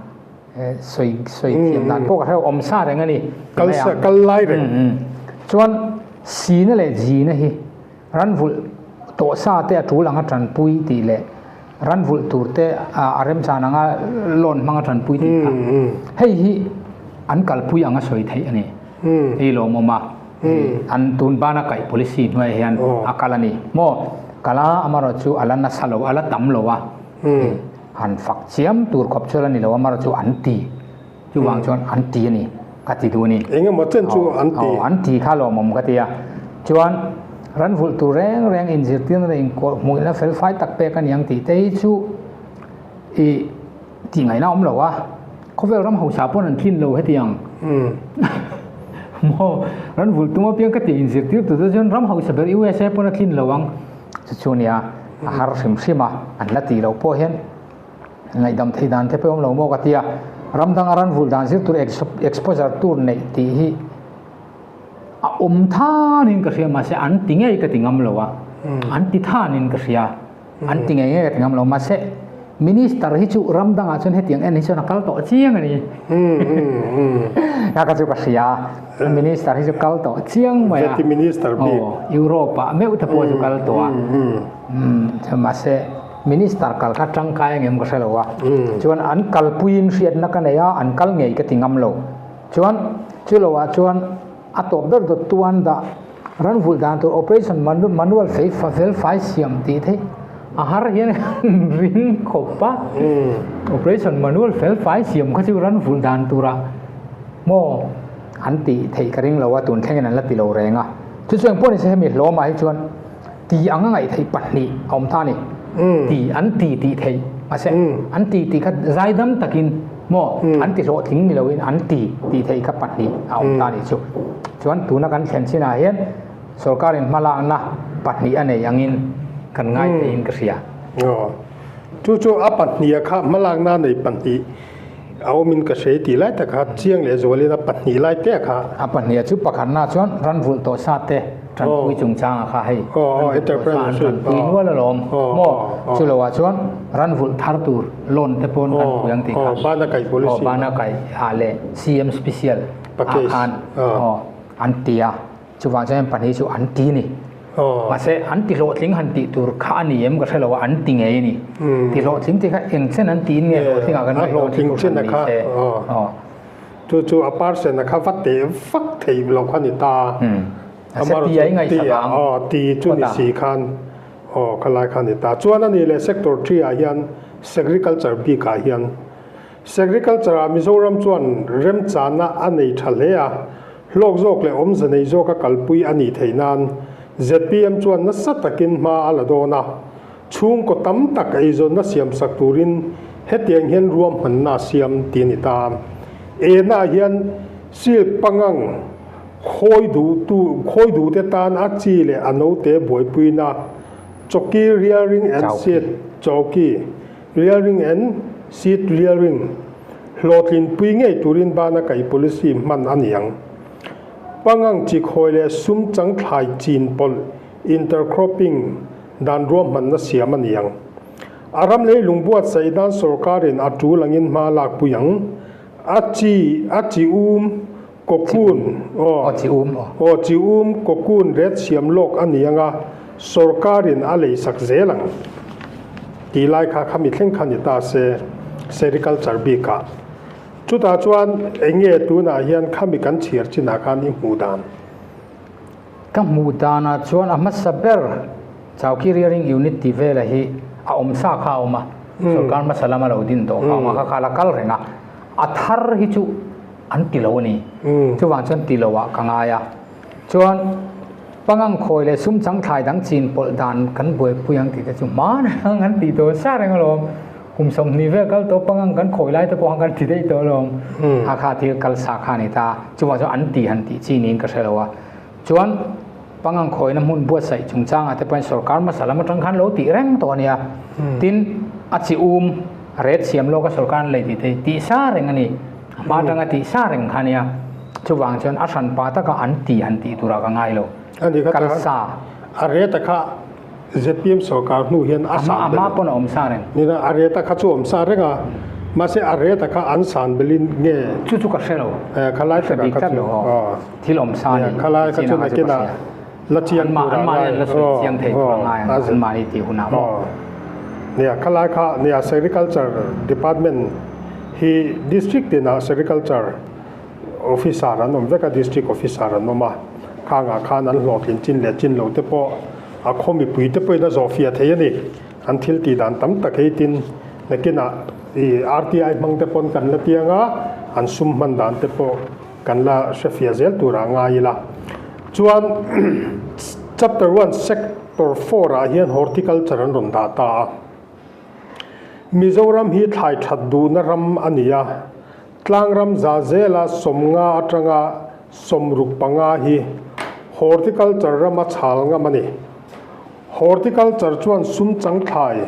eh sawi sawi thiam dan pawh ka hre lo awm sa reng a ni
kal sa kal lai reng
chuan sina leh zina hi ran vulh tawh sa te a tul anga tanpui tih leh ran vulh tur te a remchan anga loan hmanga tanpui tih kha hei hi an kalpui anga sawi theih a ni. Hei lawmawm a, an tun bana kaih policy hnuaiah hian a kal a ni maw? Kal a, amaherawh chu a la nasa lo, a la tam lo a, han fak chiam tur khawp chu a la ni lo, amaherawh chu an ti, chuvang chuan an ti a ni ka ti duh a ni.
Eng emaw chen chu an ti.
Aw, an ti kha lawmawm ka ti a. Chuan ran vulh tur reng reng inzirtirna leh inkawhhmuhna fel fai tak pek a ni ang tih te hi chu i tih ngaihna a awm lo a. Khawvel ram hausa pawn an tlin lo hetiang maw ran vul tum apiang ka tih inzirtir tu te chuan ram hausa ber USA pawn a tlin lo ang chu chu nia a har hrim hrim a an la tih loh pawh hian ngaihdam theih dan te pawh awm lo maw ka tia ram danga ran vul dan zir tur exposure tur neih tih hi a awm thanin ka hria mahse an ti ngei ka ti ngam lo a an ti thanin ka hria. An ti ngei ngei a ti ngam lo mahse Minister hi chu ram dangah chuan hetiang en hi chuan a kal tawh chiang a ni. Ka ka chu ka hria a, Minister hi chu kal tawh chiang mai a.
Veti Minister bik.
Aw, Europe ah meuh te pawh chu kal tawh a. Mahse Minister kal kha tangkai angem ka hre lo a. Chuan an kalpuiin hriatna ka nei a, an kal ngei ka ti ngam lo. Chuan chu lo ah chuan a tawp ber dawt tuan dah Ran vulh dan tur operation manual fei fel fai siam tih theih a har hian ring khawp a. Operation manual fel fai siam kha chu ran vulh dan tura maw an tih theih ka ring lo a, tun thlengin an la ti lo reng a. Chu chu engpawh nise hemi hlawmah hi chuan ti ang a ngaih theih pahnih a awm ta a ni. Ti an ti tih theih mahse an ti tih kha zaidam takin maw an ti hlawhtling ni loin an ti tih theih kha pahnih a awm ta a nih chu. Chuan tuna kan thlen chinah hian sorkarin hmalakna pahnih a nei angin kan ngai theiin ka hria.
Aw. Chu chu a pahniha kha hmalakna nei pahnih a awmin ka hre tih lai tak kha chiang leh zualin a pahnih lai te kha.
A pahniha chu pakhatna chuan ran vulh tawh sa te tanpui chungchanga kha hei ran vulh tawh sa an tanpui nual alawm maw? Chu loah chuan ran vulh thar tur loan te pawn kan pui ang tih kha.
Aw bana kaih policy.
Aw bana kaih ah leh CM special. ah khan aw an ti a chuvang chuan pahnih chu an ti a ni mahse an ti hlawhtling han tih tur kha a ni em ka hre lo a an ti ngei a ni ti hlawhtling tih kha eng chen an tiin nge hlawhtling ah kan ngaih dawn tih tur han ni se
aw chu chu a person a kha va teh vak thei lo kha ni ta
ti ai ngaihsak ang
aw ti chu ni si khan aw khalai kha ni ta chuan a ni leh sector 3 ah hian agriculture bik ah hian Agriculture ah Mizoram chuan remchana a nei tha hle a, hlawk zawk leh awmze nei zawka kalpui a nih theih nan zpm chuan nasa takin hma a la dawn a, chhungkaw tam tak eizawnna siamsak turin hetiang hian ruahmanna a siam tih a ni ta. Ena hian silk pangang khawi duhtu khawi duhte tan a chi leh a note buaipuina chawki rearing and seed chawki Rearing and seed rearing hlawhtlinpui ngei turin bana kaih policy hman a ni ang. Pangang chi khawi leh sum chang thlai chin pawlh, intercropping, dan ruahmanna siam a ni ang. A ram leilung buatsaih nan sorkarin a tul angin hma lakpui ang. A chi, a chi um, cocoon, aw, aw, chi um, cocoon ret siam lawk a ni ang a, sorkarin a leisak zel ang tih lai kha khami thleng kha ni ta se, sericulture bikah. Chutah chuan eng nge tunah hian khami kan chhiar chinah khan i hmuh dan?
Ka hmuh danah chuan a hmasa ber Chowki Rearing Unit tih vela hi a awm sa kha a awm a, sorkar hmasa lama lo din tawh kha a awm a, kha kha a la kal reng a, a thar hi chu an ti lo a ni. Chuvang chuan ti loah ka ngai a. Chuan pangang khawi leh sum chang thlai dang chin pawlh dan kan buaipui ang tih te chu hman ang an tih tawh sa reng alawm. Kum 20 vel kal tawh pangang kan khawi lai te pawh khan kan ti daih tawh alawm. A kha thil kal sa kha a ni ta. Chuvang chuan an tih han tih chi niin ka hre lo a. Chuan pangang khawina hmun buatsaih chungchangah te pawhin sorkar hmasa lam atang khan lo tih reng tawh a nia. Tin, a chi um ret siam lawka sorkar an lei tih te hi tih sa reng a ni. A hma atanga tih sa reng kha a nia. Chuvang chuan a hranpa taka an ti han tih turah ka ngai lo. Kal sa.
A ret a kha ZPM sorkar hnu hian a san
belh. A hma pawn a awm sa reng.
Nina a rate a kha chu a awm sa reng a, mahse a rate a kha an san belhin nge.
Chu chu ka hre lo.
Khalai takah kha chu.
Thil awm sa ni.
Khalai kha chu nakin ah la chiang tur a ngai.
An mahni la sawi chiang thei tur a ngai ang an mahni tih hunah maw.
Nia khalai kha nia Sericulture Department hi District tinah Sericulture Officer an awm vek a, District Officer an awm a, khangah khan an hlawhtlin chin leh chin lo te pawh a khaw mipui te pawhin a zawhfiah thei a ni. An thil tih dan tam tak hei tin nakinah ih RTI hmang te pawn kan la tiang a, an sum hman dan te pawh kan la hrefiah zel turah ngai ila. Chuan Chapter one Sector four ah hian Horticulture an rawn dah ta a. Mizoram hi thlai that duhna ram a ni a, Tlangram za zela 50 atanga 65 hi horticulture rama chhal ngam a ni. Horticulture chuan sum chang thlai,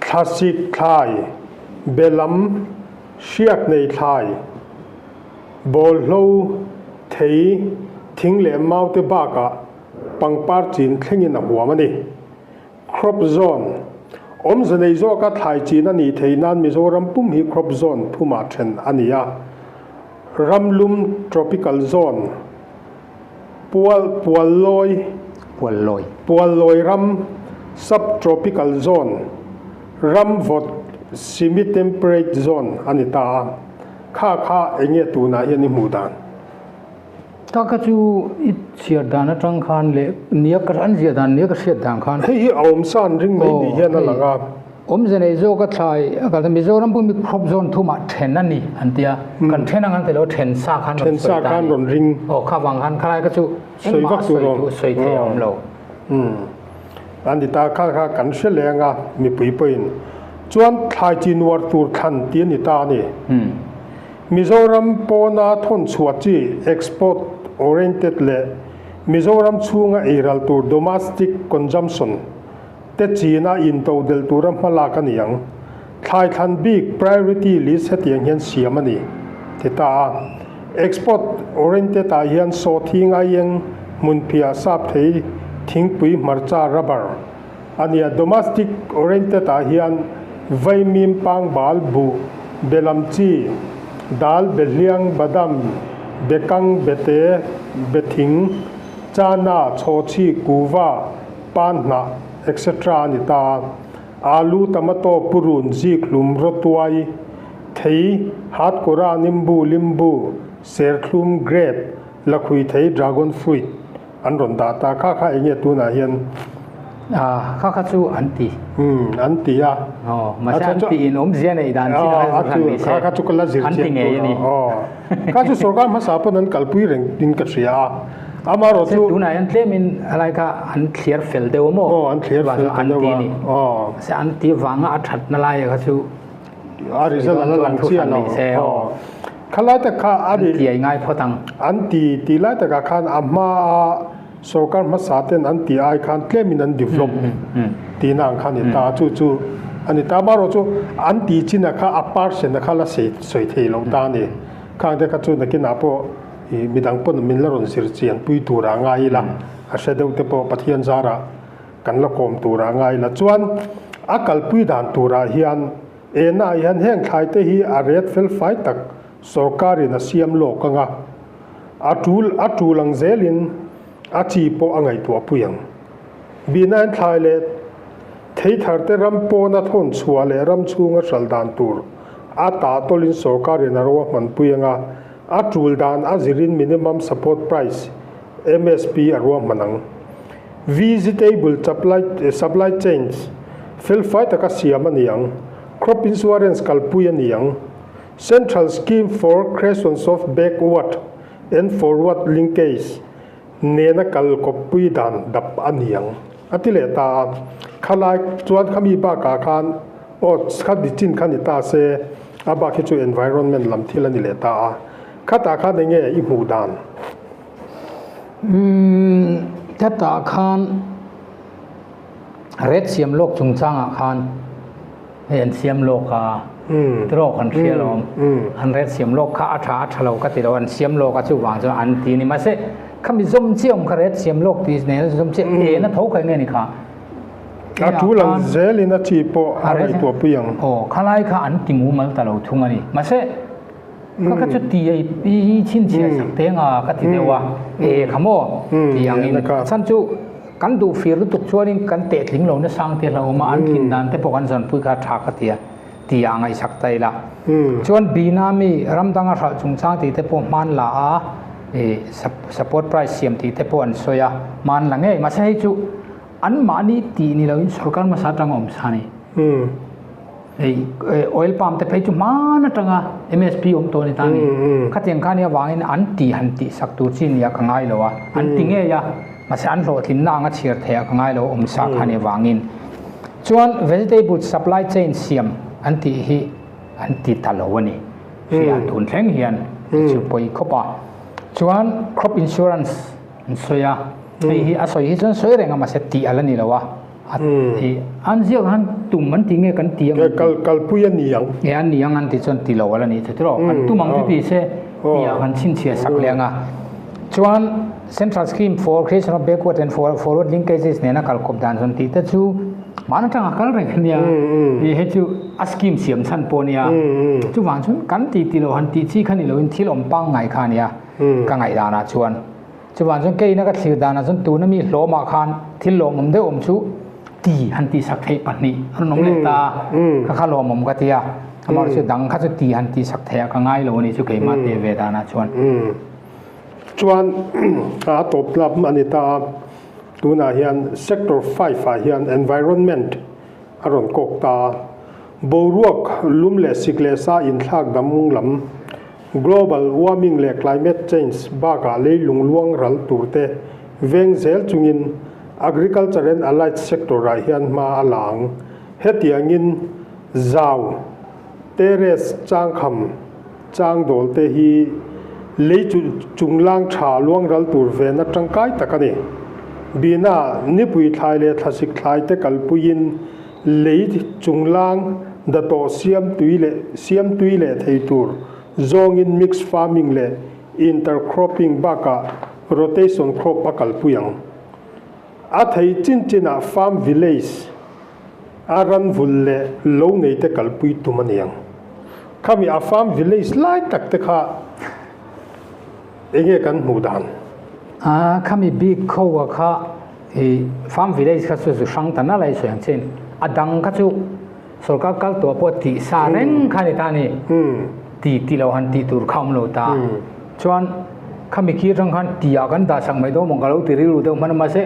thlasik thlai, belam, hriak nei thlai, bawlhlo, thei, thing leh mau te bakah pangpar chin thlengin a huam a ni. Crop Zone, Awmze nei zawka thlai chin a nih theih nan Mizoram pum hi Crop Zone thumah then a ni a. Ram lum, Tropical Zone, Pual, Puallawi,
Puallawi.
Puallawi ram, Sub-Tropical Zone, Ram vawt, Semi-Temperate Zone a ni ta a. Kha kha enge tunah hian i hmuh dan?
Ta kha chu i chhiar dan atang khan leh nia ka an ziah dan nia ka hriat dan khan.
Hei hi a awmsa an ring mai ni hian a lang a.
Awmze nei zawk a thlai a kal ta Mizoram pawh mi crop zone thumah then a ni an tia. Kan then ang an ti lo then sa khan rawn sawi ta a ni. Aw kha vang khan khalai kha chu engmah a sawi duh sawi thei a awm lo.
An ti ta kha kha kan hre leng a mipui pawhin chuan thlai chi nuar tur thlan tih a ni ta a ni. Mizoram pawna thawnchhuah chi, export oriented, leh Mizoram chhunga eiral tur, domestic consumption, te china intodelh tura hmalak a ni ang. Thlai thlan bik, priority list, hetiang hian siam a ni, ti ta a. Export oriented ah hian sawhthing, aieng, hmunphiah, sapthei, thingpui, hmarcha, rubber a ni a. Domestic oriented ah hian vaimim, pangbal, buh, belam chi, dal, behliang, badam, bekang, bete, bething, chana, chhawchhi, kuva, panhnah, etc. A ni ta a. Alu, tomato, purun, zik, hlum, rawtuai, thei, hatkawra, nimbu, limbu, serthlum, grape, lakhui thei, dragon fruit. An rawn dah ta kha kha enge tunah hian.
Ah kha kha chu an ti.
Umm an ti a.
Aw mahse an ti in awmzia nei dan chin a kha chu ni se.
Kha kha chu ka la zir chiang tur a. Aw kha chu sorkar hmasa pawn an kalpui reng in ka hria a. Amaherawh chu.
Tunah hian tlem in helai kha an thliar fel deuh a maw.
Aw an thliar fel ta deuh a. Aw.
Mahse an ti vanga a that na lai kha chu.
A result a la lang chiah lo. Aw. Khalai tak kha a
ri. An tiai ngai phawt ang.
An ti tih lai takah khan a hmaa sorkar hmasa ten an tih ai khan tlemin an develop tihna ang kha a ni ta a, chu chu a ni ta. Amaherawh chu an tih chinah kha a percent a kha la sawi thei lo ta a ni. Khang te kha chu nakinah pawh ih midang pawn min la rawn zir chian pui turah ngai ila a hre deuh te pawh Pathian zarah kan la kawm turah ngai ila. Chuan a kalpui dan turah hian Enah hian heng thlaite hi a ret fel fai tak sorkarin a siam lawk ang a, a tul a tul ang zelin a chi pawh a ngaihtuah pui ang. Bihnain thlai leh thei tharte ram pawna thawn chhuah leh ram chhunga hral dan tur a tah tawlin sorkarin a ro a hmanpui ang a, a tul dan a zirin minimum support price. MSP a ruahman ang. Vegetable supply chains felfai taka siam a ni ang. Crop insurance kalpui a ni ang. Central Scheme for Creations of Backward and Forward Linkage nena kal kawppui dan dap a ni ang, a ti leh ta a. Khalai chuan khami bakah khan aw kha di chin kha ni ta se, a bak hi chu environment lam thil a ni leh ta a. Khatah khan eng nge i hmuh dan?
Umm, khatah khan ret siam lawk chungchangah khan hei an siam lawk a, tiraw kan hria alawm. An ret siam lawk kha a tha a tha lo ka ti lo, an siam lawk a chuvang chuan an ti a ni. Mahse, khami zawm chiah awm kha ret siam lawk tih nen zawm chiah en a tho kha eng nge ni kha?
A tul ang zelin a chi pawh a ngaihtuah pui ang.
Aw, khalai kha an ti mumal ta lo thung a ni. Mahse, Ka ka chu ti ei i chhinchhiah sak te nga ka ti deuh a, e kha maw ti angin a chhan chu kan duh fir lutuk chuanin kan teh tling lo nasang te hlauhawm a, an tlin dan te pawh kan zanpui kha tha ka ti a ti ah ngaihsak ta ila. Chuan Bina mi ram danga hralh chungchang tih te pawh hman la a, e support price siam tih te pawh an sawi a, hman la ngei mahse hei chu anmahni tih ni loin sorkar hmasa atanga awm sa a ni. Hei oil palm te phei chu hman atanga MSP awm tawh a ni ta a ni. Khatiang kha nia vangin an ti han tih sak tur chi nia ka ngai lo a, an ti ngei a, mahse an hlawhtlinna anga chhiar theih ah ka ngai lo awm sa kha nia vangin. Chuan vegetable supply chain siam an tih hi an ti ta lo a ni. Hria tun thleng hian chu pawi khawp a. Chuan crop insurance an sawi a, hei hi a sawi hi chuan sawi reng a mahse tih a la ni lo a. An ziak han tum an ti nge kan ti ang an ti.
Kal kalpui a ni ang.
E an ni ang an ti chuan ti lo ala ni chu tiraw. Kan tum ang chu ti se ti ah kan chhinchhiah sak leh ang a. Chuan Central Scheme for Creation of Backward and Forward Linkages nena kal kawp dan zawn tih te chu mahni atanga kal reng a nia. I hei chu a scheme siam chhan pawh a nia. Chuvang chuan kan ti ti lo han tih chi kha ni loin thil awm pangngai kha a nia ka ngaihdanah chuan. Chuvang chuan keina ka thlir danah chuan tuna mi hlawmah khan thil lawmawm deuh awm chu ti han tihsak theih pahnih a rawn awm leh ta a, kha kha lawmawm ka ti a, amaherawhchu chu dang kha chu ti han tihsak theih ah ka ngai lo a ni chu keimah teh ve danah chuan.
Chuan a tawp lam a ni ta a, tunah hian sector five ah hian environment a rawn kawk ta a, boruak lum leh sik leh sa inthlak dam lam Global warming leh climate change bakah leilung luang ral turte veng zel chungin agriculture and allied sector ah hian hma a la ang. Hetiangin zau, terrace, changkham, changdawl te hi lei chunglang tha luang ral tur vena tangkai tak a ni. Bina nipui thlai leh thlasik thlai te kalpuiin Lei chunglang datawh siam tui leh siam tui leh thei tur zawngin mixed farming leh intercropping bakah rotation crop a kalpui ang. A thei chin chinah farm village a ranvul leh lo neite kalpui tum a ni ang. Khami a farm village lai tak te kha enge kan hmuh dan?
A khami bik kho a kha I farm village kha chu zu hrang ta nalh a i sawi ang chin. A dang kha chu sorkar kal tawh pawh tih sa reng kha a ni ta a ni. Ti ti lo han tih tur kha awm lo ta. Chuan khami khi atang khan tih ah kan dah sak mai dawn maw ka lo ti rilru deuh hman a mahse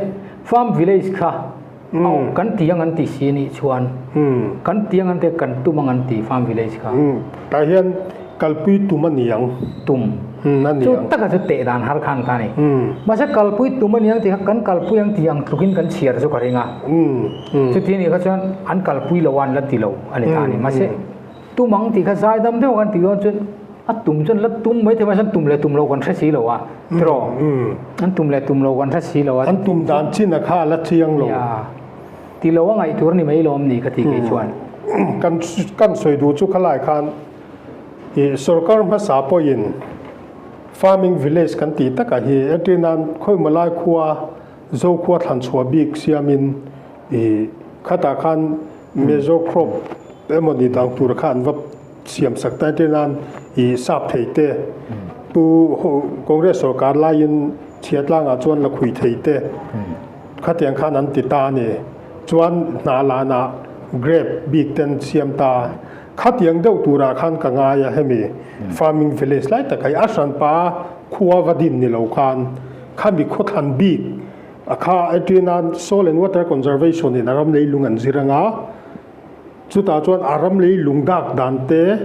farm village kha a awm kan ti ang an ti si a nih chuan kan ti ang an ti a kan tum ang an ti farm village kha.
Tah hian kalpui tum a ni ang.
Tum. Chu taka chu teh dan har khan ta a ni. Mahse kalpui tum a ni ang tih kha kan kalpui ang tih ang tlukin kan chhiar chu ka ring a. Chuti a nih kha chuan an kalpui lo a an la ti lo a ni ta a ni. Mahse tum ang tih kha zaidam deuh kan tih dawn chuan a tum chuan la tum mai thei mahse an tum leh tum lo kan hre si lo a tiraw. An tum leh tum lo kan hre si lo a.
An tum dan chin a kha a la chiang lo.
Ti lo a ngaih tur a ni mai lawm ni ka ti kei chuan.
Kan kan sawi duh chu khalai khan Ih sorkar hmasa pawhin farming village kan tih takah hi entir nan khawimaw lai khua Zokhua thlan chhuah bik siamin ih khatah khan major crop emaw ni dang tur kha an va siam sak ta entir nan ih sap thei te pu Congress sorkar laiin chhiatlangah chuan la khui thei te khatiang khan an ti ta a ni chuan hna lanah grape bik ten siam ta. Khatiang deuh turah khan ka ngai a hemi farming village lai tak hi a hranpa khua va din ni lo khan Khami khawthlan bik a kha entirnan Soil and Water Conservation in a ram leilung an zir anga, chutah chuan a ram leilung dak dan te,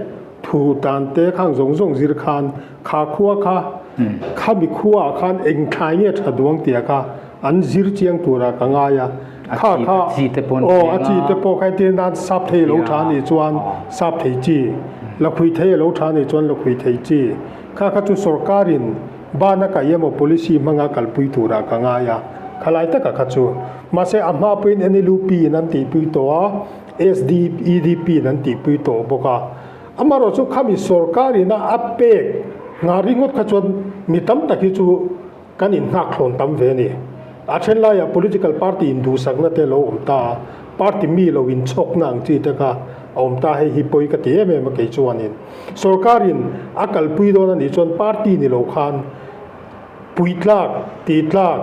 thu dan te khang zawng zawng zir khan kha khua kha khami khuaah khan eng thlai nge tha duang tia kha an zir chiang turah ka ngai a. Kha kha aw a chi te pawh kha entirnan sap thei a lo tha anih chuan sap thei chi, lakhui thei a lo tha anih chuan lakhui thei chi. Kha kha chu sorkarin Bana kaih emaw policy hmanga kalpui turah ka ngai a, khalai taka kha chu. Mahse a hma pawhin NLUP in an tihpui tawh a, SDEDP in an tihpui tawh bawk a. Amaherawh chu khami sorkar ina a pek nghah ringawt kha chuan mi tam tak hi chu kan inhnak thlawn tam ve a ni. A then laiah political party induhsakna te lo awm ta a, party mi lo inchhawkna ang chi te kha a awm ta, hei hi pawi ka ti em em a kei chuanin. Sorkarin a kalpui dawn a nih chuan party ni lo khan puitlak, tihtlak,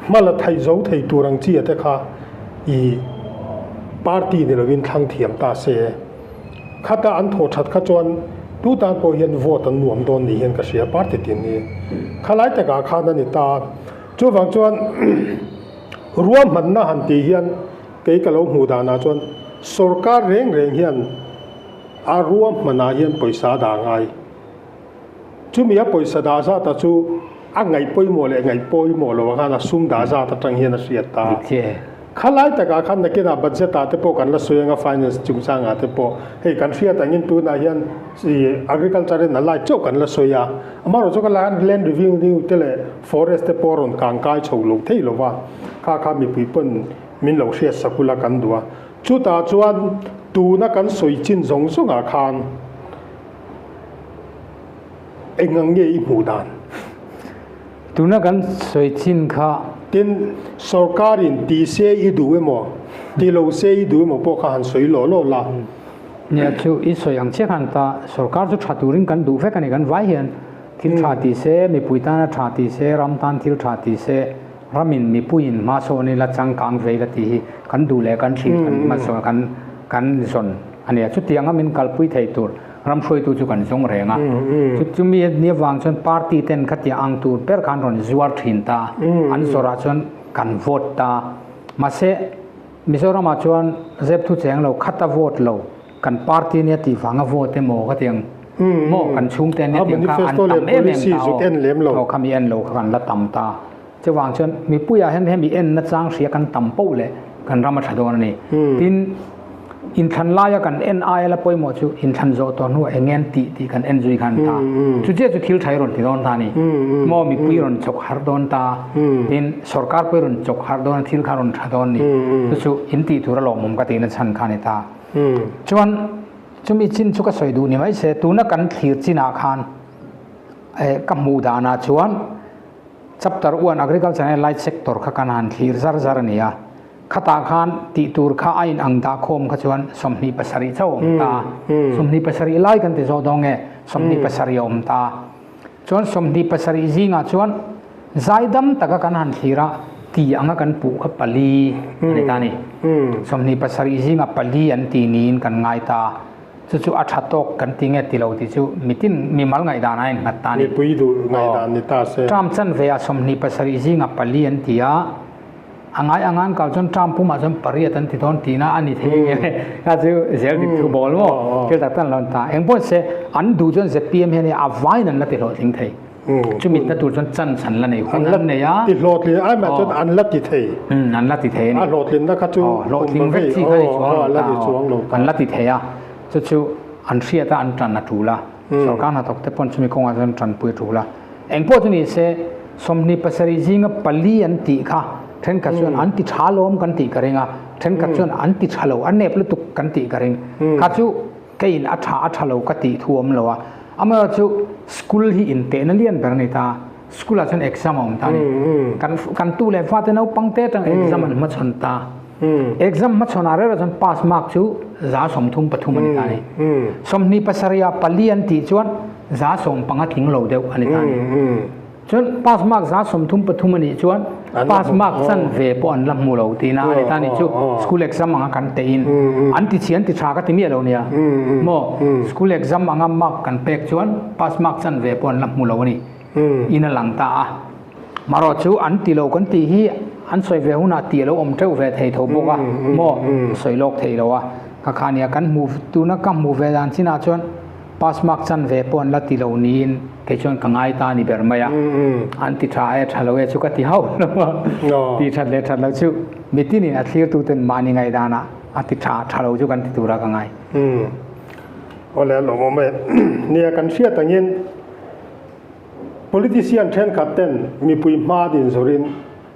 hma la thei zo thei tur ang chi a te kha i party ni lovin thlang thiam ta se. Khata an thawh that kha chuan tu tan pawh hian vote an nuam dawn ni hian ka hria party tin hi. Khalai takah khan a ni ta. Chuvang chuan ruahmanna han tih hian kei ka lo hmuh danah chuan sorkar reng reng hian A ruahmanah hian pawisa a dah ngai. Chumi a pawisa dah zat a chu a ngaih pawimawh leh ngaih pawimawh lo ang khan a sum dah zat atang hian a hriat ta. Khalai takah khan nakinah budget ah te pawh kan la sawi anga finance chungchangah te pawh hei kan hriat angin tunah hian agriculture in a lai chauh kan la sawi a. Amaherawhchu ka lai hian land revenue te leh forest te pawh a rawn kang kai chho lo thei lo va, kha kha mipui pawn min lo hriat sak ula kan duh a. Chutah chuan tuna kan sawi chin zawng zawngah khan eng ang nge i hmuh dan?
Tuna kan sawi chin kha.
Tin, sorkarin ti se i duh emaw, ti lo se i duh emaw pawh kha han sawi lawh lawh la.
Nia, chu i sawi ang chiah khan ta sorkar chu tha turin kan duh vek a ni, kan vai hian thil tha ti se, mipui tana tha ti se, ram tan thil tha ti se, Ramin mipuiin hmasawn ila changkang ve ila tih hi kan duh leh kan thlir kan hmasawn kan kan zawn a nia. Chutianga min kalpui thei tur ram hruaitu chu kan zawng reng a. Chu chumi ni avang chuan party ten khatia ang tur ber khan rawn zuar thin ta. An zawrah chuan kan vote ta. Mahse Mizoramah chuan zep thu cheng lo khata vote lo kan party nia tih vanga vote emaw khatiang maw kan chhungte nia tih kha an tam em em ta aw. Aw khami en lo kha kan la tam ta. Chuvang chuan mipuiah hian hemi en nachang hria kan tam poh leh kan ram a tha dawn a ni. Tin, inthlan laia kan en aia la pawimawh chu inthlan zawh tawh hnuah eng nge an tih tih kan en zui khan ta. Chu chiah chu thil tha i rawn ti dawn ta a ni. Maw mipui rawn chawk harh dawn ta, tin sorkar pawh i rawn chawk harh dawn a, thil kha rawn tha dawn a ni. Chu chu in tih tur a lawmawm ka tihna chhan kha a ni ta. Chuan chumi chin chu ka sawi duh ni mai se, tuna kan thlir chinah khan ka hmuh danah chuan, Chapter 1 Agriculture and Allied Sector kha kan han thlir zar zar a ni a, khatah khan tih tur kha a inang dah khawm kha chuan 27 chauh a awm ta a, 27 lai kan ti zawh dawn nge 27 a awm ta a, chuan 27 zingah chuan zaidam taka kan han thlir a ti anga kan puh kha pali a ni ta a ni, 27 zingah pali an ti niin kan ngai ta a. Chu chu a tha tawk kan ti nge ti lo tih chu mitin mimal ngaihdan a innghat ta a ni.
Mipui duh ngaihdan ni ta se.
Term chanve ah 27 zinga pali an ti a, a ngai angan kal chuan term pumah chuan pariat an ti dawn tihna a ni thei nge kha chu zel dik thu bawl maw thil tak tak an lo ni ta. Engpawh se an duh chuan zpm hian a vaiin an la ti hlawhtling thei. Chu mitna tur chuan chance an la nei hun an nei a.
Ti hlawhtlin ai mah chuan an la ti thei.
An la ti thei a ni.
A hlawhtlinna kha chu
hlawhtling vek chi kha ni chuang lo ta. An la ti thei a. Chu chu an hriat a an tan a tul a. Sorkar hnathawk te pawn chumi kawngah chuan tanpui a tul a. Eng pawh chu ni se 27 zinga pali an tih kha thenkhat chuan an ti tha lawm kan tih ka ring a. Thenkhat chuan an ti tha lo a nep lutuk kan tih ka ring. Kha chu Keiin a tha a tha lo ka tih thu awm lo a, amaherawhchu school hi intehna lian ber a ni ta, school ah chuan exam a awm ta a ni, kan kan tu leh fate naupang te atang exam an hmachhawn ta, exam hmachhawn ah reuh chuan pass mark chu 33 a ni ta a ni, 27 ah pali an tih chuan 15 tling lo deuh a ni ta a ni. Chuan pass mark 33 a nih chuan pass mark chanve pawh an la hmu lo tihna a ni ta nih chu school exam anga kan teh in an ti chhi an ti tha ka ti miah lo nia maw school exam anga mark kan pek chuan pass mark chanve pawh an la hmu lo a ni in a lang ta a. Marawh chu an ti lo kan tih hi an sawi ve hunah tih a lo awm teuh ve thei tho bawk a maw? Sawi lawk thei lo a. Ka kha nia kan hmuh tuna ka hmuh ve dan chinah chuan pass mark chan ve pawh an la ti lo niin kei chuan ka ngai ta a ni ber mai a. An ti tha e tha lo e chu ka ti hauh lo a. Ti that leh that lo chu mitinin a thlirtuten mahni ngaihdanah a ti tha tha lo chu kan ti tura ka ngai.
Awle a lawmawm e. Nia kan hriat angin Politician thenkhat ten mipui hma din zawrin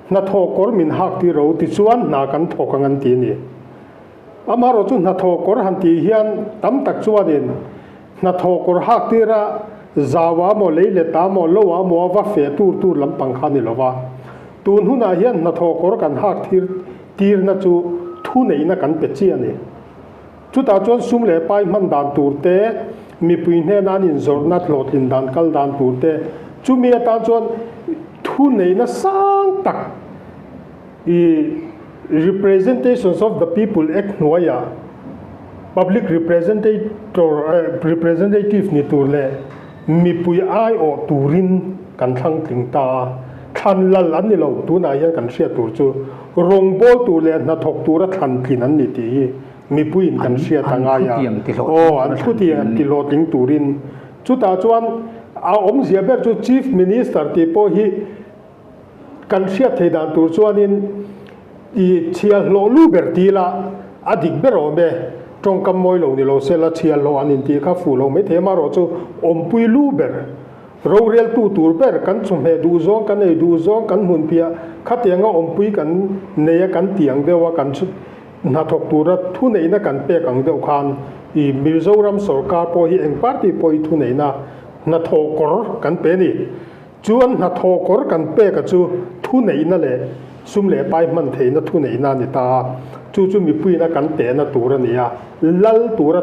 hnathawh kawr min hak tir ro tichuan hna kan thawk ang an ti a ni. Amaherawh chu hnathawh kawr han tih hian tam tak chuanin hnathawh kawr hak tira zau ah maw, lei let ah maw, lo ah maw a va feh tur tur lampang kha a ni lova. Tun hunah hian hnathawh kawr kan hak thir tirna chu thuneihna kan pe chi a ni. Chutah chuan sum leh pai hman dan tur te, mipui hnena an inzawrhna hlawhtlin dan kal dan tur te, chumi atan chuan thuneihna sang tak i Representations of the People Act hnuaiah Public Representator Representative ni tur leh mipui aiawh turin kan thlang tling ta a. Thlan lal an ni lo, tunah hian kan hriat tur chu rawngbawl tur leh hnathawk tura thlan tlin an ni tih hi mipuiin kan hriat a ngai a. Aw, an thutiang tihlawhtling turin. Chutah chuan a awmzia ber chu Chief Minister tih pawh hi kan hriat thei dan tur chuanin i chhiahhlawh lu ber ti ila a dik ber awm e. Tawngkam mawi lo ni lo sela chhiahhlawh an intih kha fuh lo maithei amaherawh chu awmpui lu ber. Roreltu tur ber kan chawhmeh duh zawng, kan ei duh zawng, kan hmunphiah khatianga awmpui kan nei a kan ti ang deuh a, kan hnathawk tura thuneihna kan pek ang deuh khan i Mizoram sawrkar pawh hi eng party pawh hi thuneihna hnathawh kawr kan pe a ni. Chuan hnathawh kawr kan pek a chu thuneihna leh sum leh pai hman theihna thuneihna a ni ta a, chu chu mipuiina kan tehna tur a ni a, lal tura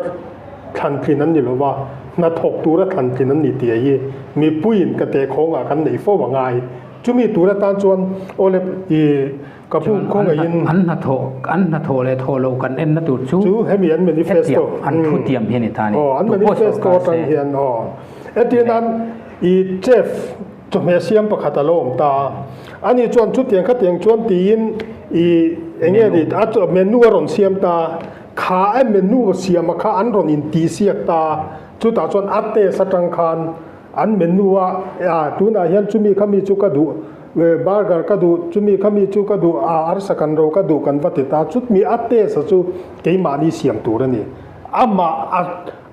thlantlin an ni lo va, hnathawk tura thlantlin an ni tih hi mipuiin ka tehkhawngah kan neih fo a ngai. Chumi tur atan chuan awle i ka bu khawngaihin.
An hnathawh an hnathawh leh thawh loh kan enna tur chu
chu hemi an manifesto
an thutiam hi a ni ta a ni.
Aw an manifesto atang hian aw entirnan i chef chawhmeh siam pakhat a lo awm ta a, ani chuan chutiang khatiang chuan tiin i enge ni a menu a rawn siam ta a. Kha a menu siama kha an rawn intih siak ta a, chutah chuan a test atang khan an menu a, a tunah hian chumi kha mi chu ka duh, burger ka duh, chumi kha mi chu ka duh, a arsa kan ro ka duh kan va ti ta, chutmi a test a chu keimahni siam tur a ni. Amah a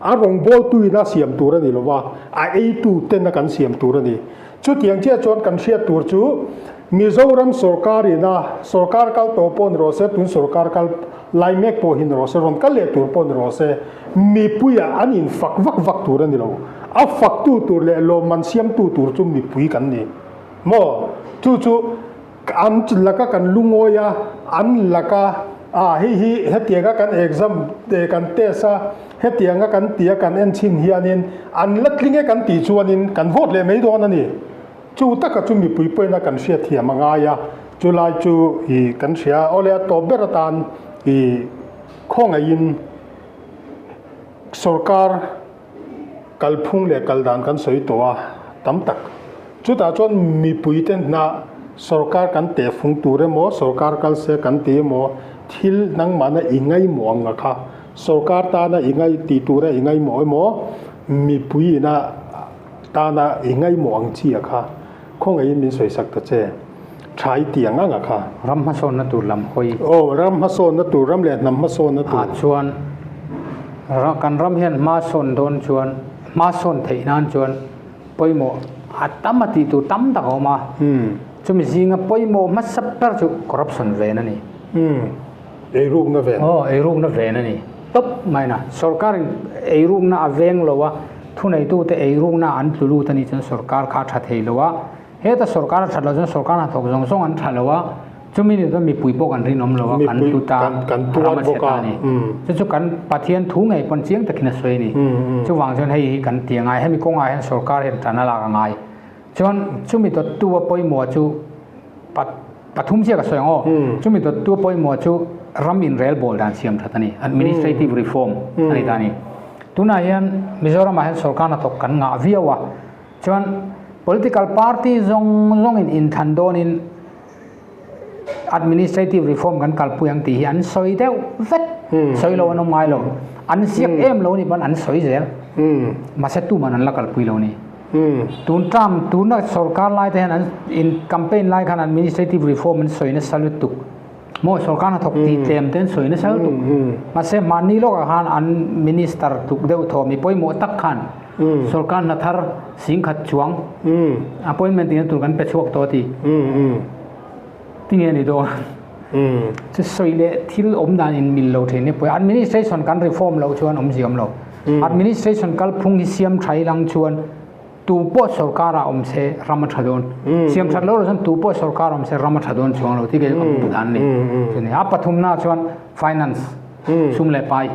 a rawngbawltuin a siam tur a ni lo va, a eitu ten a kan siam tur a ni. Chutiang chiah chuan kan hriat tur chu Mizoram sorkar ina sorkar kal tawh pawh ni rawh se, tun sorkar kal lai mek pawh hi ni rawh se, rawn kal leh tur pawh ni rawh se, mipuiah an infak vak vak tur a ni lo. A faktu tur leh lawmman siamtu tur chu mipui kan ni maw? Chu chu an laka kan lungawi a, an laka ah hei hi hetianga kan exam kan test a, hetianga kan tia kan en chhin hianin an la tling e kan tih chuanin kan vote leh mai dawn a ni. Chu taka chu mipui pawhin a kan hriat thiam a ngai a, chu lai chu i kan hria a, awle a tawp ber atan i khawngaihin sorkar kalphung leh kal dan kan sawi tawh a tam tak. Chutah chuan mipui te hna sorkar kan tehfung tur emaw, sorkar kal se kan ti emaw, thil nangmahna i ngaimawh ang a kha, sorkar tana i ngai tih tura i ngaimawh emaw, mipui ina Tana i ngaimawh ang chi a kha, khawngaihin min sawisak ta che. Tha i ti ang ang a kha.
Ram hmasawnna tur lam hawi.
Aw, ram hmasawnna tur, ram leh hnam hmasawnna tur.
Ah chuan, kan ram hian hmasawn dawn chuan, hmasawn theih nan chuan pawimawh a tam a tih tur tam tak a awm a. Chumi zinga pawimawh hmasa ber chu corruption ven a ni.
Eirukna ven.
Aw, eirukna ven a ni. Tawp mai na. Sorkarin eirukna a veng lo a, thuneitute eirukna an tlu lut a nih chuan sorkar kha a tha thei lo a. Heta sorkar a that loh chuan sorkar hnathawk zawng zawng an tha lo a, chumi ni chuan mipui pawh kan rinawm lo a, kan tlu ta, ram a chhe ta a ni. Chu chu kan Pathian thu ngei pawn chiang takin a sawi a ni. Chuvang chuan hei hi kan ti a ngai. Hemi kawngah hian sorkar hian tan a lak a ngai. Chuan chumi dawttu a pawimawh chu Pathum chiah ka sawi ang aw. Chumi dawttu pawimawh chu ram inrel bawl dan siam that a ni, administrative reform a ni ta a ni. Tunah hian Mizoramah hian sorkar hnathawk kan ngah viau a, chuan Political party zawng zawngin inthlan dawnin administrative reform kan kalpui ang tih hi an sawi deuh vek. Sawi lo an awm ngai lo. An ziak em lo nih pawn an sawi zel. Mahse tuman an la kalpui lo ni. Tun term tuna sorkar lai te hian an in campaign lai khan administrative reform an sawi nasa lutuk. Maw sorkar hnathawk tih tlem te an sawi nasa lutuk. Mahse hmanni lawkah khan an minister tluk deuh thaw mi pawimawh tak khan sorkar hna thar singkhat chuang appointment tihna tur kan pe chhuak tawh a ti. Tinge a ni dawn? Chu sawi leh thil awm dan in mil lo thin hi pawh administration kan reform loh chuan awmzia awm lo. Administration kalphung hi siam tha ilang chuan Tu pawh sorkar ah awm se ram a tha dawn. Siam that lo lo chuan tu pawh sorkar awm se ram a tha dawn chuang lo tih kei chu ka hmuh dan a ni. Chuni a pathumna chuan finance sum leh pai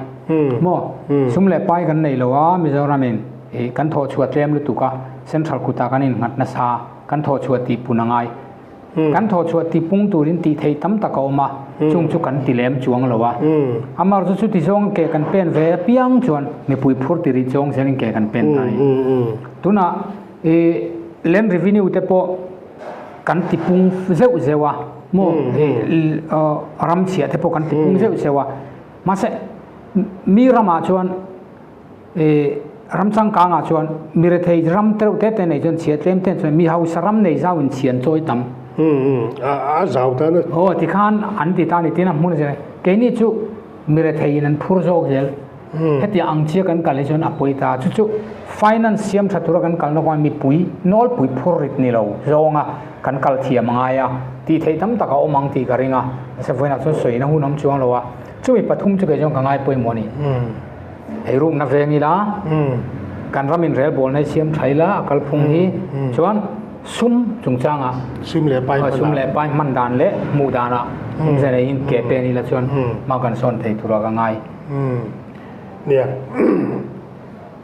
maw sum leh pai kan nei lo a Mizoram in ih kan thawh chhuah tlem lutuk a central kutah kan innghat nasa kan thawh chhuah tih pun a ngai. Kan thawh chhuah ti pung turin tih theih tam tak a awm a, chung chu kan ti lem chuang lo a. Amaherawhchu chu chuti zawng ke kan pen ve apiang chuan mipui phur ti rih chuang zelin ke kan pen ta a ni. Tunah i land revenue te pawh kan ti pung zeuh zeuh a, maw i ram chhiah te pawh kan ti pung zeuh zeuh a. Mahse mi ramah chuan I ram changkangah chuan mi rethei ram tereuh te te nei chuan chhia tlem te chuan mi hausa ram nei zau in chhian chawi tam.
A zau tan a.
Aw tikhan an ti ta a ni tin a hmun a zir a. Keini chu mi rethei in an phur zawk zel. Hetiang ang chia kan kal hi chuan a pawi ta. Chu chu finance siam tha tura kan kalna kawngah mipui nawlpui phur rit ni lo zawnga kan kal thiam a ngai a. Tih theih tam tak a awm ang tih ka ring a. Mahse vawiinah chuan sawina hun awm chuang lo a. Chumi pathum chu kei chuan ka ngai pawimawh a ni. Ei rukna veng ila, kan ram inrel bawlna hi siam tha ila a kalphung hi chuan sum chungchangah
sum leh pai
sum leh pai hman dan leh hmuh danah awmze neiin ke pen ila chuan hma kan sawn thei tur a ka ngai.
Nia,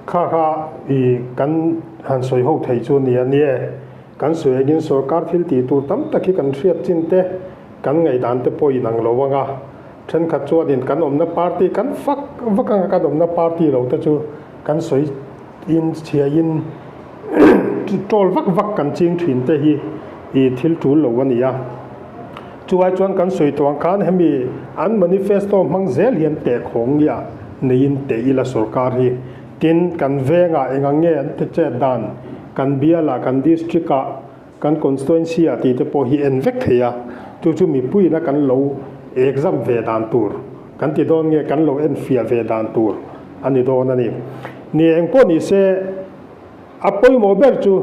kha kha i kan han sawi ho thei chu nia nia, kan sawi angin sorkar thil tih tur tam tak hi kan hriat chin te, kan ngaihdan te pawh inang lo anga. Thenkhat chuanin kan awmna party kan fak vak anga kan awmna party lo te chu kan sawi in chhiaiin troll vak vak kan ching thin te hi ih thil tul lo a ni a. Chuai chuan kan sawi tawh ang khan hemi an manifesto hmang zel hian tehkhawng ngia neiin teh ila sorkar hi tin kan vengah eng ang nge an ti chet dan kan bialah kan district ah Kan constituency ah tih te pawh hi en vek thei a, chu chu mipuiin a kan lo exam ve dan tur kan ti dawn nge kan lo en fiah ve dan tur a ni dawn a ni. Ni eng pawh ni se a pawimawh ber chu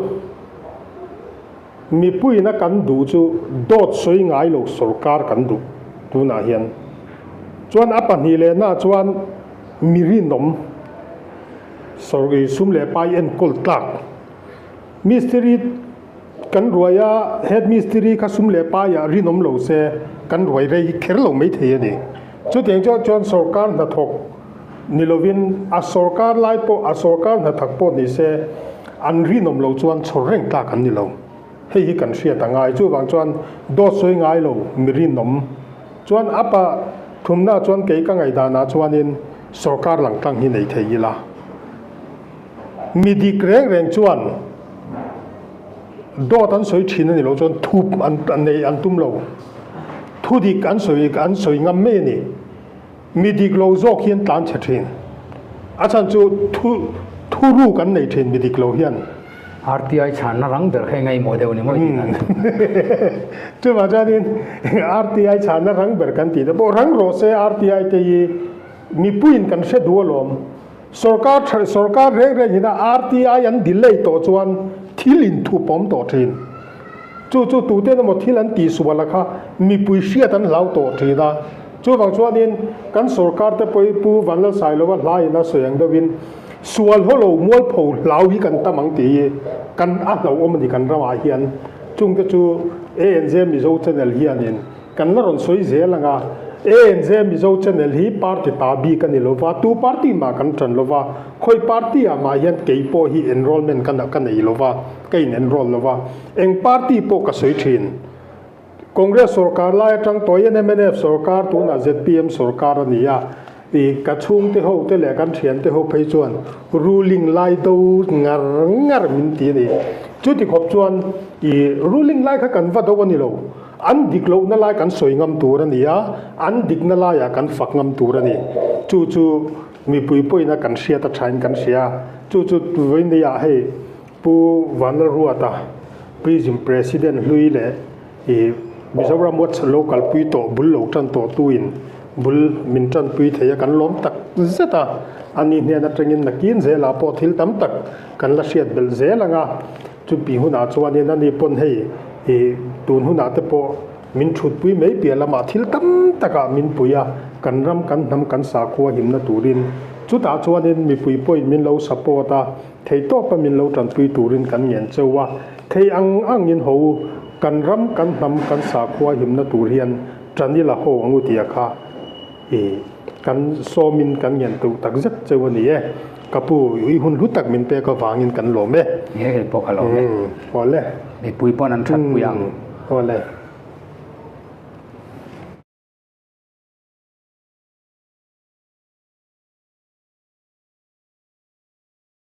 mipuiin a kan duh chu dawt sawi ngai lo sorkar kan duh tunah hian. Chuan a pahnih lehna chuan mi rinawm sawr sum leh pai enkawl tlak. Mistiri kan ruai a, head mistiri kha sum leh paiah rinawm lo se kan ruai rei kher lo mai thei a ni. Chutiang chuan chuan sorkar hnathawk ni lovin a sorkar lai pawh a sorkar hnathak pawh ni se an rinawm lo chuan chhawr reng tlak an ni lo. Hei hi kan hriat a ngai. Chuvang chuan dawt sawi ngai lo mi rinawm chuan a pa thumna chuan kei ka ngaihdanah chuanin sorkar langtlang hi nei thei ila. Mi dik reng reng chuan dawt an sawi thin a ni lo chuan thup an nei an tum lo. Thu dik an sawi an sawi ngam mai a ni. Mi dik lo zawk hian tlan chhe thin. A chhan chu thu thu ruk an nei thin mi dik lo hian.
RTI chhanna rang ber kha i ngaihmawh deuh a ni maw i tih dan chu.
Chuvang chuanin RTI chhanna rang ber kan tih te pawh rang rawh se RTI te hi mipuiin kan hre duh alawm. Sorkar tha sorkar reng reng ina RTI an delay tawh chuan thil inthup awm tawh thin. Chu chu tuten emaw thil an tihsual a kha mipui hriat an hlau tawh thin a. Chuvang chuanin kan sorkar te pawh hi Pu Vanlalsailova hla ina sawi ang deuhin sual haw lo mualpho hlau hi kan tam ang tih hi kan a hlauhawm a ni kan ramah hian. Chungte chu ANZ Mizo Channel hianin Kan la rawn sawi zel ang a, ANZ Mizo Channel hi party ta bik a ni lo va, tu party mah kan tan lo va, khawi party ah mah hian kei pawh hi enrollment ka ka nei lo va, ka in enroll lo va, eng party pawh ka sawi thin. Congress sorkar lai atang tawh hian mnf sorkar tunah zpm sorkar a ni a, i ka chhungte ho te leh kan thiante ho phei chuan ruling lai do ngar ngar min ti a ni. Chuti khawp chuan i ruling lai kha kan va do a ni lo. An dik lohna lai kan sawi ngam tur a ni a, an dikna laiah kan fak ngam tur a ni. Chu chu mipui pawhin a kan hriat a thain kan hria. Chu chu vawinia hei Pu Vanlalruata, Prism President hlui leh i Mizoram Watch lo kalpui tawh bul lo tan tawh tuin bul min tanpui thei a kan lawm tak zet a. Ani hnen atangin nakin zelah pawh thil tam tak kan la hriat belh zel ang a. Chupi hunah chuanin ani pawn hei i tun hunah te pawh min thutpui mai piah lamah thil tam takah min pui a, kan ram kan hnam kan sakhua himna turin chutah chuanin mipui pawhin min lo support a, theihtawpa min lo tanpui turin kan ngen cheu a, thei ang angin ho u, kan ram kan hnam kan sakhua himna tur hian tan ila ho ang u tia kha i kan sawmin kan ngen tuh tak zet cheu a ni e. Ka pu, i hun hlu tak min pek avangin kan lawm e.
Nge hei pawh ka lawm e.
Awle.
Mipui pawn an thatpui ang.
Awle.